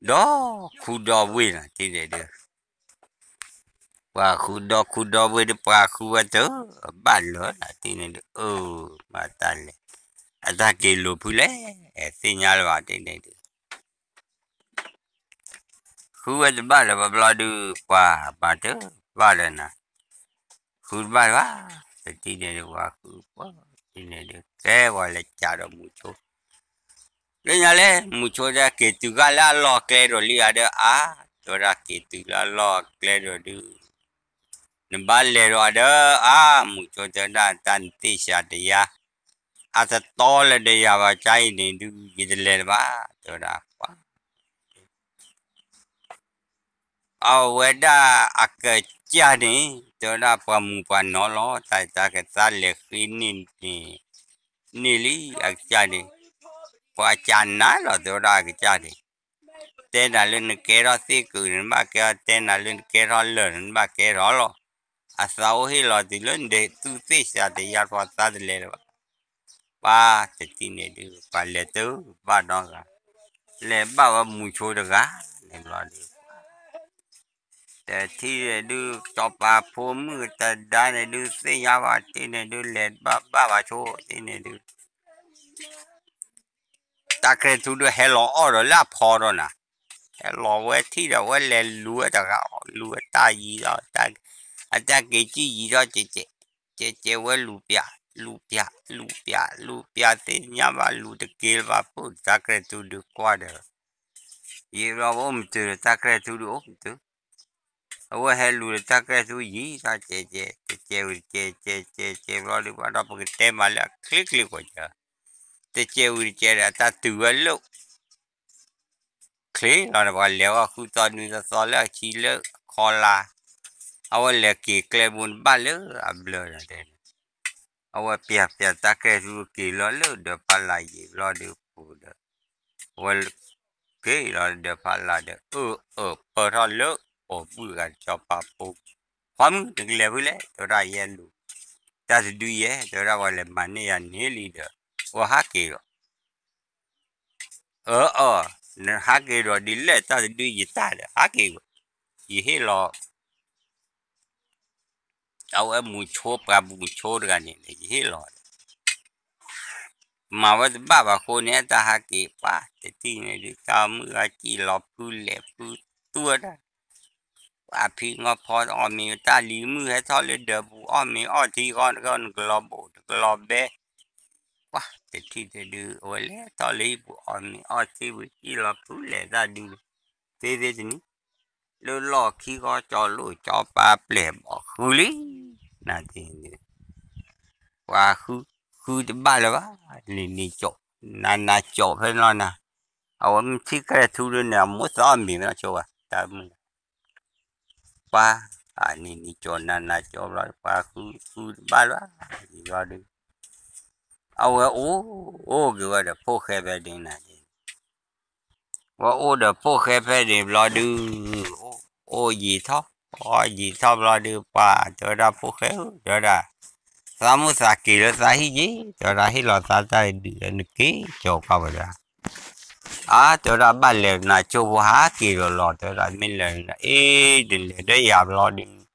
ဒီခူဒီဝ့ၢ်နၤ တထံၣ်န့ၣ်ဒုး ပှၤဃုဒီခူဒီဝ့ၢ်ဒုး ပှၤဃုဝဲတၢ် ဘၣ်လၢၤနၤတထံၣ်န့ၣ်ဒုး အၢ မၤတၢ်လဲၤ အတၢ်က့ၤလိာ်ဖုလဲၣ် သ့ၣ်ညါလၢၤဘၣ်တထံၣ်န့ၣ်ဒုး ဃုဝဲတဘၣ်လၢၤဘၣ်ဘျီဒုး ပှၤမၤတၢ်ဘၣ်လၢၤနၤ ဃုတဘၣ်လၢၤဘၣ် တထံၣ်န့ၣ်ဒုး ပှၤဃုပှၤတထံၣ်န့ၣ်ဒုး ကဲပှၤလဲၤကးဒီးမူၤဆိ လၢညါလဲၣ် မူၤဆိတဲက့ၤတုၤဂၤလၢအလီၢ်အကျဲဒီးလံဧါဒီးအါ တဲဝဲဒၣ်က့ၤတုၤလၢအလီၢ်အကျဲဒီးဒုး နဘၣ်လဲၤဒီးအါဒီးအါ မူၤဆိတဲဝဲဒၣ်တၢ်နသ့ၣ်စှၤတယါ အတတီလၢၤဒီးယၤဘၣ် ကါအံၤန့ၣ်ဒုး ယတလဲၤလၢၤဘၣ် တဲဝဲဒၣ်ပှၤ အဝဲဒၣ်အကစၢ်န့ၣ် တဲဝဲဒၣ်ပှၤမူၤပှၤနီၤလီၤ တၢ်တၢ်ကသါလဲၤဃ့န့ၢ်န့ၣ် န့ၢ်လံအကစၢ်န့ၣ် ပှၤကနၣ်လီၤ တဲဝဲဒၣ်အကစၢ်န့ၣ် တဲနၤလၢနကဲထီၣ်သ့ၣ်ကုာ်န့ၣ် နဘၣ်ကဲထီၣ် တဲနၤလၢနကဲထီၣ်လၢာ်န့ၣ် နဘၣ်ကဲထီၣ်လီၤ အသးအိၣ်ဟ့ၣ်လီၤတုၤလၢနဒဲး သူၣ်သ့ၣ်စှၤတယါပှၤသးတလဲၤလၢၤဘၣ် ပှၤတထံၣ်န့ၣ်ဒုး ပှၤလဲၤတဘၣ်နီတဂၤ လဲၤဘၣ်ဝဲမူၤဆိတဂၤန့ၣ်ဘျီဒုး တထံၣ်န့ၣ်ဒုး စီၤပၤဖိမုၣ်တဒါန့ၣ်ဒုး သ့ၣ်ညါဘၣ်တထံၣ်န့ၣ်ဒုး လဲၤဘၣ်ဘၣ်ဘၣ်ဆိတထံၣ်န့ၣ်ဒုး တၢ်ကြဲၢ်ထူဒုးဟဲလီၤအီၣ်ဒီးလၢအဖီဒီးနၤ ဟဲလီၤဝဲထံၣ်ဒီးဝဲလဲၤလူၤဝဲတဂၤ လူၤဝဲတၢ်ယံၤဒီး အတၢ်က့ၤကံၣ်ယံၤဒီး ကဲကဲဝဲလူၤပျး လူၤပျး လူၤပျး လူၤပျးသ့ၣ်ညါဘၣ်လူၤတက့ၤလၢၤဘၣ် ပတၢ်ကြဲၢ်ထူဒုးကွၢ်ဒီး ယံၤဘျီဝဲအိၣ်မတုၤဒီး တၢ်ကြဲၢ်ထူဒုးအိၣ်မတုၤ အဝဲဟဲလူၤဒီးတၢ်ကြဲၢ်ထူယံၤ တၢ်ကဲကဲ တကဲဝံၤတကဲ ကဲကဲကဲဘျီဒုး ဘၣ်ဒီးပကတဲမးလၢအချ့ချ့ကွၢ်ကဲ တကဲဝံၤတကဲဒီး အတၢ်တုၤဝဲလၢ ပှၤလဲၤပှၤလဲၤအီၣ်ဃုသီနွံသီသီလၢအဆံလၢအခီလာ်, အဝဲလဲၤက့ၤကျဲဘိတဘၣ်လၢအဘျၢဒီးတဲ, အဝဲပျၢ်ပျၢ်တၢ်ကဲၣ်သူက့ၤလီၤလၢဒၢးဖးလၢ်ယံာ်ဘျီဒီးပူၤဒီး, အဝဲက့ၤလီၤဒၢးဖးလၢ်ဒီး အၢၣ်အၢၣ်ပၢၢ်ထီၣ်လၢပိာ်ဘုၣ်ဂၤစီၤပၤဖိ, ခွါမုၣ်နကလဲၤဖဲလဲၣ် တဲဝဲဒၣ်ယဲလူၤ, တၢ်တဒုယဲ တဲဝဲဒၣ်ပှၤလဲၤမၤန့ၢ်ယၤန့ၢ်လံဒီး, အဝဲဟးက့ၤဒီး အၢ အၢ နဟးက့ၤဒီးဒ်လဲၣ် တၢ်တဒုယတၢ်ဒီး ဟးက့ၤဒီး, ယဟ့ၣ်လီၤ, အဝဲမုဆိပှၤမုဆိတဂၤန့ၣ် ယဟ့ၣ်လီၤဒီး, မၤဝဲတဘၣ်ဘၣ်အဃိန့ၣ် တၢ်ဟးက့ၤပှၤတထံၣ်န့ၣ်ဒုး တၢ်မုၣ်ဂၤစံၣ်လီၤဖုလဲၤဖုသူဝဲဒၣ် ပှၤဖံးငီၢ်ဖီအီၣ်မ့ၤတၢ်လံၤမုၢ်ဟဲထီၣ်လၢဒၢးပူၤအီၣ်မ့ၤအီၣ်ထံဃီ နကလီၤဘိး နကလီၤဘဲ, ပှၤတထံၣ်န့ၣ်ဒုး အဝဲလဲၤထီၣ်လၢဟံၣ်ပူၤအီၣ်မ့ၤအီၣ်ထံဝံၤ စံၣ်လီၤဖုလဲၤတၢ်ဒုး, သ့သ့တနံၤ, လၢလီၢ်ခံဃီ ကၠီလိၣ်ကၠီပၤပျဲၢ်ဘီၣ်ဃုလံ, နၤတ့ၢ်န့ၣ် ပှၤဃုဃုတဘၣ်လၢၤဘၣ်, နံၤနံၤကၠီ, နၤနၤကၠီဖဲနီၤနၤ, အဝဲမ့ၢ်ထံၣ်ကဲထူဒုးန့ၣ် အမိၢ်သီအီၣ်မ့ၤဖဲနီၤဆိဘၣ် တၢ်မုၣ်, ပှၤ, နံၤနံၤကၠီနၤနၤကၠီဘျီ ပှၤဃုဃုတဘၣ်လၢၤဘၣ်, ယံၤဘျီဒုး, အဝဲအိၣ်, အိၣ်က့ၤဝဲဒီးဖိၣ်ဃဲဖဲန့ၣ်နၤ, ဝဲအိၣ်ဒီးဖိၣ်ဃဲဖဲန့ၣ်ဘျီဒုး, အိၣ်ယံာ်ထီၣ်, အိၣ်ယံာ်ထီၣ်ဘျီဒုး ပှၤတဲဝဲဒၣ်ဖိၣ်ဃဲဧၢ တဲဝဲဒၣ်, သးမိၢ်သးက့ၤလၢသးဟံၣ်ယ့ၣ် တဲဝဲဒၣ် ဟ့ၣ်လီၤသးတၢ်ဒုးနက့ၤကၠီၤကွၢ်ဝဲဒၣ်, အါ တဲဝဲဒၣ်ဘၣ်လဲၤနၤကၠိဖိဟးက့ၤလီၤလီၤ တဲဝဲဒၣ်မ့ၢ်လဲၤ, အ့ တလဲၤဒီးယၤဘျီဒုး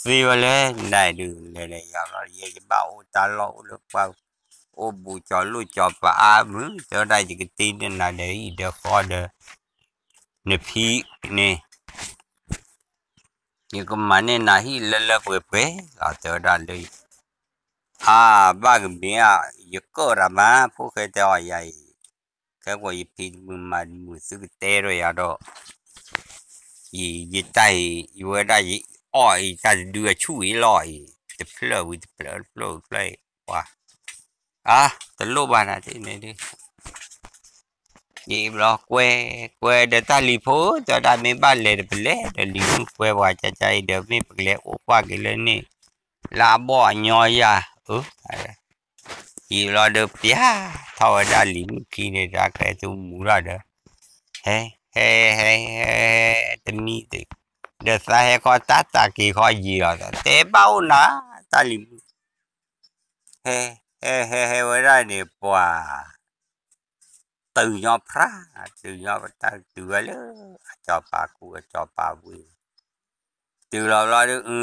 သ့ဝဲလဲၣ် နဒုးလဲၤဒီးယၤဘျီ ယဲယဘၣ်အိၣ်တၢ်လီၢ်အိၣ်လၢပှၤ, အိၣ်ဘူးကၠီၤလိၣ်ကၠီၤပၤအါမုၢ် တဲဝဲဒၣ်ယကတ့န့ၢ်နၤဒီးအံၤဒီးဃီဒီး နဖံန့ၣ် ယကမၤန့ၢ်နၤဟံၣ်လၢလၢပှဲၤပှဲၤလီၤ တဲဝဲဒၣ်လၢ, အါ ဘၣ်ကမ့ၢ်ဧါ, ယကၢၣ်တၢ်မး ဖိၣ်ဃဲတဲအီၤယၤအံၤ, ခဲကိာ်ယဖံးတမုာ်မၤတမုာ်သုကတဲဒီးယၤဒီး, ယတၢ်အံၤ ယဝဲဒၣ်ယအီၣ်အံၤတၢ်တဒုအဆူၣ်အံၤလီၤအံၤ တဖျၢၣ်ဝံၤတဖျၢၣ်တဖျၢၣ်တဖျၢၣ်အံၤ, ပှၤ, အါ တလိၣ်ဘၣ်နၤတန့ၣ်ဒုး ယံာ်ဘျီကွဲ, ကွဲဒီးတၢ်လံၤဖိ တဲဝဲဒၣ်မ့ၢ်ဘၣ်လဲၤဒီးပလဲၤဒီးလံၤမုၣ်ကွဲပှၤကၢ်ကၢ်အံၤဒီးမ့ၢ်ပကလဲၤအိၣ်ကွၢ်က့ၤလၢန့ၣ်, လၢအဘီၣ်အညီယၤ, အၢ, ယံာ်ဘျီဒီးပျၢ်ထီၣ်ဝဲဒၣ်လံၤမုၣ်ခံန့ၣ် တၢ်ကဲသူမူထီၣ်ဒီး, ဟဲ, ဟဲ, ဟဲ, ဟဲ, တမံၤ, ဒီးသးဟဲခီတၢ်တၢ်က့ၤခီယံာ်လီၤ တဲဘၣ်အိၣ်နၤ, တၢ်လံၤမုၣ်, ဟဲ, ဟဲ, ဟဲ, ဟဲဝဲဒၣ်န့ၣ် ပှၤ တုၤညီဖြါ, တုၤညီပတၢ်တုၤဝဲလၢ အစီၤပၤကူအစီၤပၤဝ့ၤ, တုၤလီၤဘျီဒုး အု,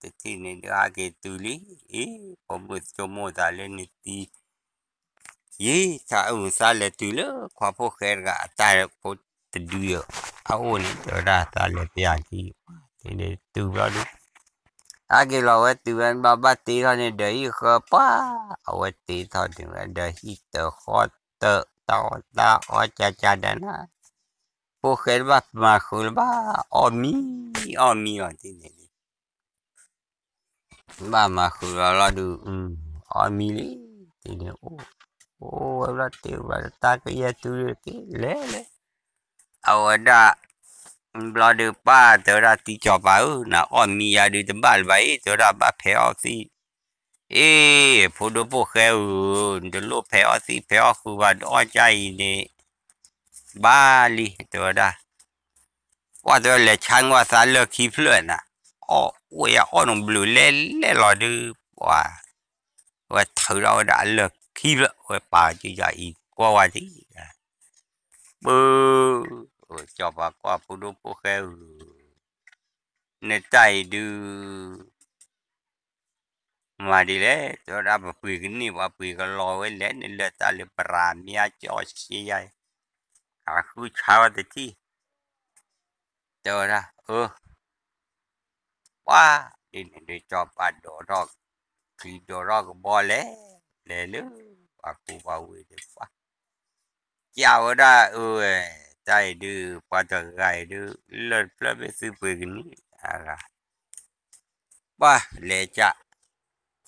တထံၣ်န့ၣ်ဒုးဟဲက့ၤတုၤလံ, အံၤ, ပိာ်မုၣ်ဆိကမိၣ်သးလၢန့ၣ်သံ, ယံၤ, သးအုၣ်သးလဲၤတုၤလၢခွါဖိၣ်ဃဲတဂၤအတၢ်ဖိတဒုအအိၣ်န့ၣ် တဲဝဲဒၣ်သးလဲၤပျၢ်ခံ, တုၤဘျီဒုး ဟဲက့ၤလီၤဝဲတုၤဝဲဘၣ်ဘၣ်တ့ထီၣ်န့ၣ် ဒီးဟံၣ်ဃၢပှၢ်, အဝဲတ့ထီၣ်န့ၣ်ဝဲ ဒီးဟံၣ်တဃီတၢၢ် တၢ်အီၣ်တၢ်အီကၢ်ကၢ်ဒၣ်နၤ, ဖိၣ်ဃဲတဘၣ်မၤဃုာ်လၢၤဘၣ်, အီၣ်မံ, အီၣ်မံအီၤတန့ၣ် ဘၣ်မၤဃုာ်လီၤလီၤဒုး, အီၣ်မံလံ, တန့ၣ်, အိၣ်ဝဲဘျီတ့ဝဲဘျီ တၢ်ကယဲၢ်တုၤက့ၤလဲၤလဲၤ, အဝဲဒၣ်, ဘျီဒုးပၢ်တဲဝဲဒၣ်တံစီၤပၤဧၢ, နအီၣ်မံယၤဒုးတဘၣ်လၢၤဘၣ်အံၤ တဲဝဲဒၣ်ဘၣ်ဖဲးအီၣ်သံ, အ့ ဖိဒိၣ်ဖိၣ်ဃဲဧၢ, နတလိၣ်ဖဲးအီၣ်သံဖဲးအီၣ်ဃုာ်ဘၣ် နအီၣ်ကၢ်အံၤန့ၣ် ဘၣ်လံ တဲဝဲဒၣ်, ပှၢ်တဲဝဲလဲၤဆါကွၢ်သးလၢၢ်ခံဖျၢၣ်နၤ, အီၣ်အိၣ်ယၤအီၣ်နဘျုးလဲၤလဲၤလီၤဒုး, ပှၢ်, ဝဲထုးထီၣ်ဝဲဒၣ်အလၢၢ်ခံဖျၢၣ် ဝဲပာ်ကယၤအံၤကွၢ်ဝဲဒၣ်, ပၢ်, စီၤပၤကွၢ်ဖိဒိၣ်ဖိၣ်ဃဲဧၢ, နတၢ်အံၤဒုး မၤဒ်လဲၣ် တဲဝဲဒၣ် ပပှ့ၤကန့ၢ်ပှၤပှ့ၤကလီၤဝဲလဲၣ် နလၢၢ်တၢ်လၢပရၤမ့ၢ်အကၠီၣ်ဆ့ယါအံၤ, ဃုဆါဝဲတထံၣ်, တဲဝဲဒၣ် အၢ, ပှၤ, ဒ်န့ၣ်ဒုးစီၤပၤဒိးထီၣ်, ချံဒိးထီၣ်ကဘီလဲၣ်, လဲၤလၢပှၤကူပှၤဝ့ၤဒုးပှၤ ကးဝဲဒၣ်အၢဝဲ, တၢ်အံၤဒုး ပှၤတဂၤအံၤဒုး လၢၢ်တဖျၢၣ်မ့ၢ်သုပှ့ၤကန့ၢ်အဂၤ, ပှၤလဲၤကး,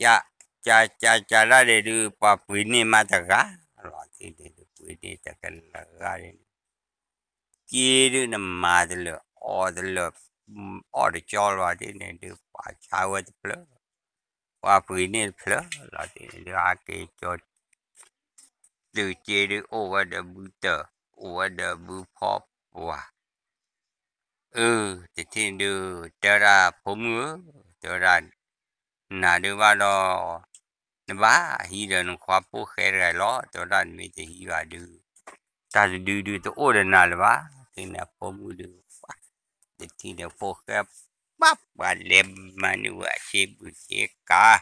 ကး, ကး, ကး, ကးဒၣ်န့ၣ်ဒုး ပှၤပှ့ၤန့ၢ်မးတဂၤလီၤ, ဒ်န့ၣ်ဒုးပှ့ၤန့ၢ်တကလးဂၤန့ၣ်, က့ဒုးနမၤတလၢာ်အီၣ်တလၢာ်, အီၣ်တကၠီလီၤဒ်န့ၣ်ဒုး ပှၤဆါဝဲတဖျၢၣ်, ပှၤပှ့ၤန့ၢ်တဖျၢၣ်လီၤဒ်န့ၣ်ဒုး ဟးက့ၤကၠီ သုးက့ဒုး အိၣ်ဝဲဒီးဘုတၢၢ်, အိၣ်ဝဲဒီးဘုဖီပှၤ, အၢ တထံၣ်န့ၣ်ဒုး တဲဝဲဒၣ်ဖိမုၣ်ဧၢ, တဲဝဲဒၣ် နၤဒုးဘၣ်ဒီး နဘၣ်ဟံးဒီးနခွါဖိၣ်ဃဲတဂၤလီၤ, တဲဝဲဒၣ်နမ့ၢ်တဟံးဘၣ်ဒုး တၢ်တဒုဒုးတအိၣ်ဒီးနၤလၢၤဘၣ်, တထံၣ်န့ၣ်အဖိမုၣ်ဒုး တထံၣ်န့ၣ်ဖိၣ်ဃဲ ပှၤလဲၤမၤန့ၢ်ဝဲအဆ့ဘူးဆ့ကၤ,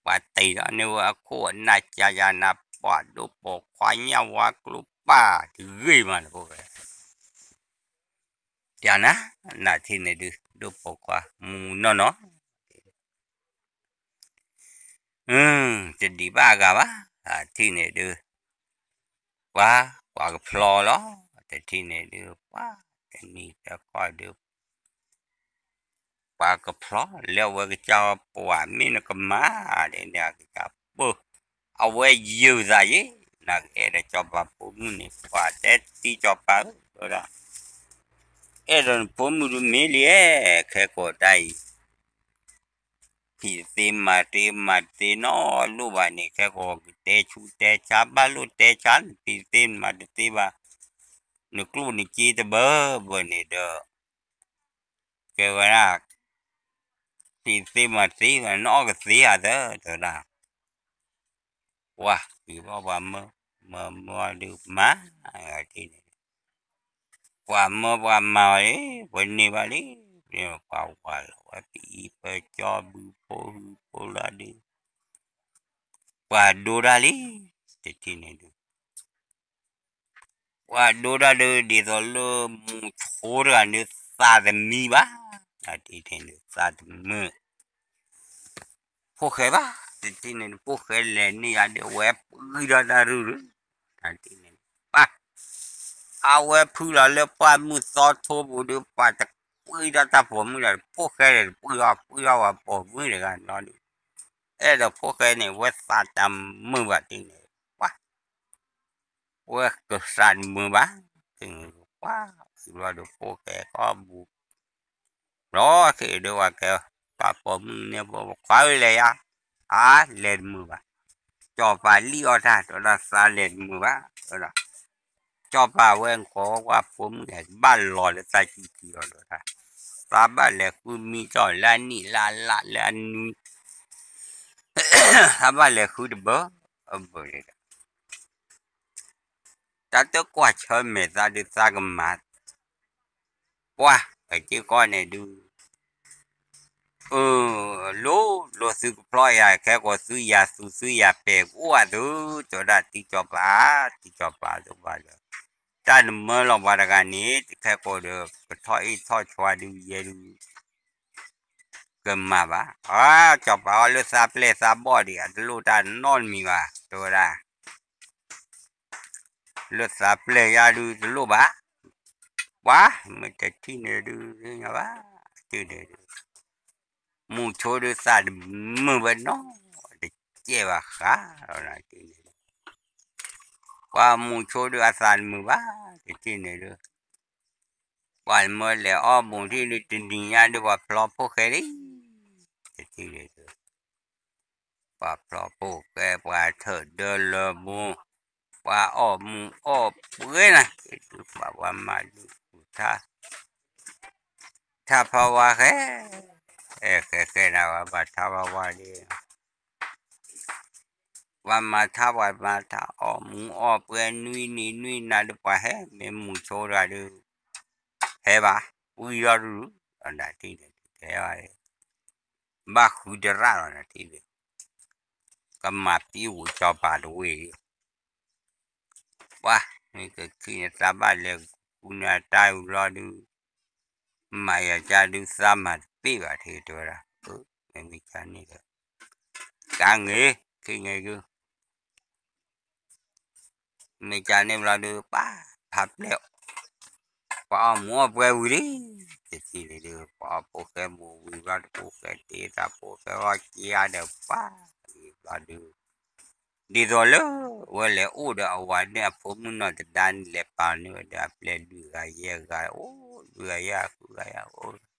ပှၤတံၢ်ဒီးန့ၢ်ဝဲအခိၣ်အနၢ်ကၠါယါနၤ ပှၤဒိၣ်ပိာ်ခွါညၣ်ဝါကျိပၢ်တဂ့ၤမးန့ၣ်ဖိၣ်ဃဲ တၢ်နၤ နထံၣ်န့ၣ်ဒုး ဒိၣ်ပိာ်ခွါမူနီၢ်နီၢ် တဒံးဘၣ်အဂၤဘၣ်, ထံၣ်န့ၣ်ဒုး ပှၤ ပှၤကဖျီလီၤ, တထံၣ်န့ၣ်ဒုး ပှၤ တနံၤတခီဒုး ပှၤကဖျီလၢအဝဲကစၢ်ပှၤမ့ၢ်နကမၤ ဒ်န့ၣ်အကစၢ်ပၢၢ်, အဝဲယုာ်သးယ့ၣ်, နကအဲၣ်ဒိးစီၤပၤဖိမုၣ်န့ၣ် ပှၤတဲတံၢ်စီၤပၤဧၢ, ဒီး အဲၣ်ဒိးနဖိမုၣ်ဒုးမ့ၢ်လံ, ခဲကိာ်တၢ်အံၤ ဖံးတသ့မၤတသ့ မၤတသ့နီတလိၣ်ဘၣ်န့ၣ် ခဲကိာ်ကတဲဆူတဲဆါ ဘၣ်လိၣ်တဲဆါန့ၣ် ဖံးတသ့မၤတသ့ဘၣ်, နကျိၣ်နစ့တဘၢဘၢန့ၣ်ဒီး ကဲဝဲဒၣ် ဖံးတသ့မၤတသ့ဘၣ် နအီၣ်ကသ့ဧါသၢ တဲဝဲဒၣ် ပှၤ ပှၤမၢ မၢမၢဒုးမၤ ထံၣ်န့ၣ် ပှၤမၢပှၤမၤဘၣ်လံ ပှၤန့ၢ်ဘၣ်လံ, ပှၤဝၤလီၤဝဲပအံၤပကၠီဘုဖိဟုဖိလီၤဒုး ပှၤဒိတၢ်လံ, တထံၣ်န့ၣ်ဒုး ပှၤဒိတၢ်ဒုး ဒ်သိးလၢမူဆိတဂၤန့ၣ် သးတမံဘၣ်, တထံၣ်န့ၣ်ဒုး သးတမုာ် ဖိၣ်ဃဲဘၣ်, တထံၣ်န့ၣ်ဒုး ဖိၣ်ဃဲလဲၤန့ၢ်ယၤဒုး အဝဲပှံထီၣ်တၢ်ရုၢ်ဒုး, တထံၣ်န့ၣ်ဒုး ပှၤ အဝဲဖုလီၤလၢပှၢ်မုၢ်သီထိပူၤဒုး ပှၤတပှံထီၣ်တၢ်ပိာ်မုၣ်ဒီး ဖိၣ်ဃဲဒီး တပှံထီၣ် ပှံထီၣ်ဝဲပိာ်မုၣ်တဂၤနီၤဒုး, အဲၣ်ဒိးဖိၣ်ဃဲန့ၣ် ဝဲသးတမုာ်ဘၣ်တထံၣ်န့ၣ်, ပှၤ ဝဲကသးတမုာ်ဘၣ်, တထံၣ်န့ၣ်ဒုး ပှၤ ဝံၤဘျီဒုး ဖိၣ်ဃဲကီၢ်ဘူး ဘျီခဲအံၤဒုး ပှၤကဲ ပှၤပိာ်မုၣ်န့ၣ် ပှၤခွါဝဲလဲၤယါ, အါ လဲၤတမုာ်ဘၣ်, စီၤပၤလံၣ်အီၣ်တၢ် တဲဝဲဒၣ်သးလဲၤတမုာ်ဘၣ်, တဲဝဲဒၣ် စီၤပၤဝဲကီၢ်ဝဲဖိမုၣ်န့ၣ် ဘၣ်လီၤလၢသးကံၢ်ကံၢ်အီၤ တဲဝဲဒၣ်, သးဘၣ်လဲၤဃုမံထီၣ်လၢအနံၣ်လၢအလါလၢအနွံ, သးဘၣ်လဲၤဃုတဘၢ, အဘၢန့ၣ်ဒီး တၢ်တကွၢ်ဆၢမဲာ်သးဒုး သးကမၤ, ပှၤ အစ့ၢ်ကီးန့ၣ်ဒုး အၢ လိၤလိၤသုကဖျီယၤ ခဲကိာ်သုယၤသူၣ်သုယၤပဲာ် ကအိၣ်အသု တဲဝဲဒၣ်တံၢ်စီၤပၤ, တံၢ်စီၤပၤဒုးဘၣ်ဒီး တၢ်နမၢလီၤပှၤတဂၤန့ၣ် တခဲကိာ်ဒီး ကထီၣ်အ့ၣ်ထီၣ်ဆွါဒုးယဲဒုး ကမၤဘၣ်, အါ စီၤပၤအီၤလၢသးပျဲၢ်သးဘီၣ်ဒံး အတလိၣ်တၢ်နီတမံၤဘၣ် တဲဝဲဒၣ် လၢသးပျဲၢ်ယါဒုးတလိၣ်ဘၣ်, ပှၤ မ့ၢ်တထံၣ်န့ၣ်ဒုး ဘၣ် တုၤန့ၣ်ဒုး မူဆိဒုးသးတမုာ်ဘၣ်နီၤ, တကဲဘၣ်ဃးလီၤနၤတထံၣ်န့ၣ်ဒုး, ပှၤမူဆိဒုးအသးတမုာ်ဘၣ် တထံၣ်န့ၣ်ဒုး, ပှၤမၢလဲၤအီၣ်မူထံၣ်ဒုး တနံၤညါဒုး ပှၤဖျီဖိၣ်ဃဲလံ, တထံၣ်န့ၣ်ဒုး ပှၤဖျီဖိၣ်ဃဲ ပှၤထၢၣ်ဒၢလၢမူ, ပှၤအီၣ်မူအီၣ်ပှဲၤနၤ, ပှၤမၤဒုးထါ, ထါဖးဝါဃဲ, ဃဲဃဲနၤ ပှၤမၤထါဖးဝါဒုး, ပှၤမၤထါပှၤမၤထါ အီၣ်မူအီၣ်ပှဲၤ နွံနံၤနွံနၤဒုး ပှၤဟဲ မ့ၢ်မူဆိတဂၤဒုး ဟဲဘၣ်, ဝံၤဒီးဒုး နၤတထံၣ်န့ၣ်ဒုး ဟဲဘၣ်, ဘၣ်ဃုတရၣ်လီၤနၤတထံၣ်န့ၣ်, ကမၤပံဝံၤစီၤပၤတဝ့ၢ်, ပှၤ မ့ၢ်ကခံန့ၣ်သးဘၣ်လဲၤဃုနၤတၢ်ဝံၤလီၤဒုး, မၤယၤကါဒုးသးမၤတပ့ၢ်ဘၣ် ထံၣ်တဲဝဲဒၣ်, မ့မ့ၢ်ကန့ၣ်ဒီး ကါင့ၤ ခံင့ၤဒုး မ့ၢ်ကန့ၣ်ဘျီဒုး ပှၤဖးပျဲၢ် ပှၤအီၣ်မူအီၣ်ပှဲၤဝံၤလံ, တထံၣ်န့ၣ်ဒုး ပှၤအီၣ်ဖိၣ်ဃဲမူဝံၤဘျီဒုး ဖိၣ်ဃဲတ့တၢ် ဖိၣ်ဃဲအီၣ်က့ၤအါဒီးပှၤ, ဝံၤဘျီဒုး ဒ်သိးလၢ ဝဲလဲၤအိၣ်ဒီးအဝၤန့ၣ်အဖိမုၣ်နီၢ်တဒါန့ၣ် လဲၤပာ်န့ၢ်ဝဲဒီးအပျဲၢ်လွံၢ်ဂၤယဲၢ်ဂၤအိၣ် လွံၢ်ဂၤယဲၢ်ဂၤဃုဂၤယဲၢ်ဂၤအိၣ်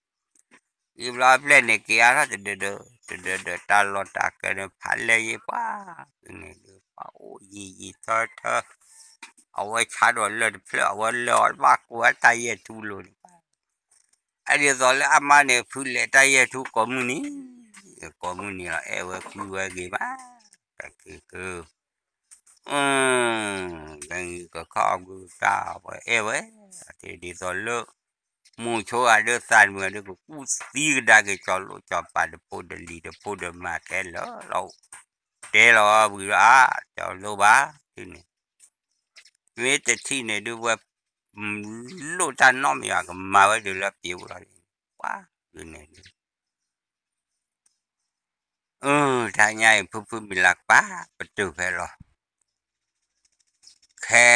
ယံၤဘျီအပျဲၢ်န့ၣ်က့ၤအါထီၣ်တဒၢဒၢ တဒၢဒၢတၢ်လီၢ်တၢ်ကျဲန့ၣ် ဖးလဲၢ်ယံၤပှၤ န့ၣ်ဒုး ပှၤအိၣ်ယံၤယံၤထၢထၢ အဝဲဆါဒီးလၢၢ်တဖျၢၣ် အဝဲလၢာ်အီၤတဘၣ်ကိးအတၢ်ယဲၢ်ထူလိၤန့ၣ် အဒ်သိးလၢအမါန့ၣ် ဖုလဲၤတၢ်ယဲၢ်ထူကိးမုၢ်နံၤ ကိးမုၢ်နံၤလီၤ အဲၣ်ဝဲကွံဝဲဂ့ၤမး တၢ်က့ၤကၢ ကခီအီၣ်ဘုတၢ် ပှၤအဲၣ်ဝဲ ဒ်သိးလၢ မိၤဆိဂၤဒုးသးနုၤဂၤဒုး ကကူၣ်သံကဒါက့ၤ ကၠီၤလိၣ်ကၠီၤပၤတဖိဒီးလံၤတဖိဒီးမၤကဲလၢာ်လီၤ တဲလီၤဝံၤလီၤ အါ ကၠီၤလိၣ်ဘၣ် ဒ်န့ၣ် မ့ၢ်တထံၣ်န့ၣ်ဒုးဝဲ လိၣ်တၢ်နီတမံၤဘၣ် ကမၤဝဲဒုးလၢပျံၤအိၣ်လီၤ ပှၤ ဒ်န့ၣ်ဒုး အၢ တဟါညါအံၤ ဖုဖုမံၤလၤကပၤပတုာ်ဖဲလီၤ ခဲ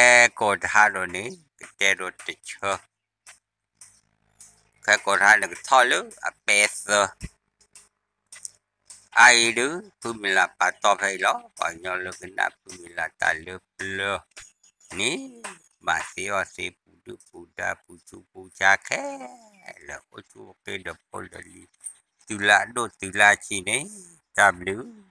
ကိာ်တဟါဒီးန့ၣ် ကတဲဒိးတဆၢ ခဲကိာ်တဟါန့ၣ် ကထီၣ်လၢအပဲသၢ အအံၤဒုး ဖုမံၤလၤပာ်တီၢ်ဖဲအံၤလီၤ ပှၤကညီလၢကနၣ်ဖုမံၤလၤတၢ်လၢပျၢၤန့ၣ် ဘၣ်သ့အီၣ်သ့ပူၤဒုၣ်ပူၤဒါပူၤဆူးပူၤဆါခဲလၢာ် အိၣ်ဆူၣ်အိၣ်ချ့ဒီးဖိဒီးလံၤ တုၤလၢအဒိၣ်တုၤလၢအဆံးန့ၣ် တၢ်ဘျုး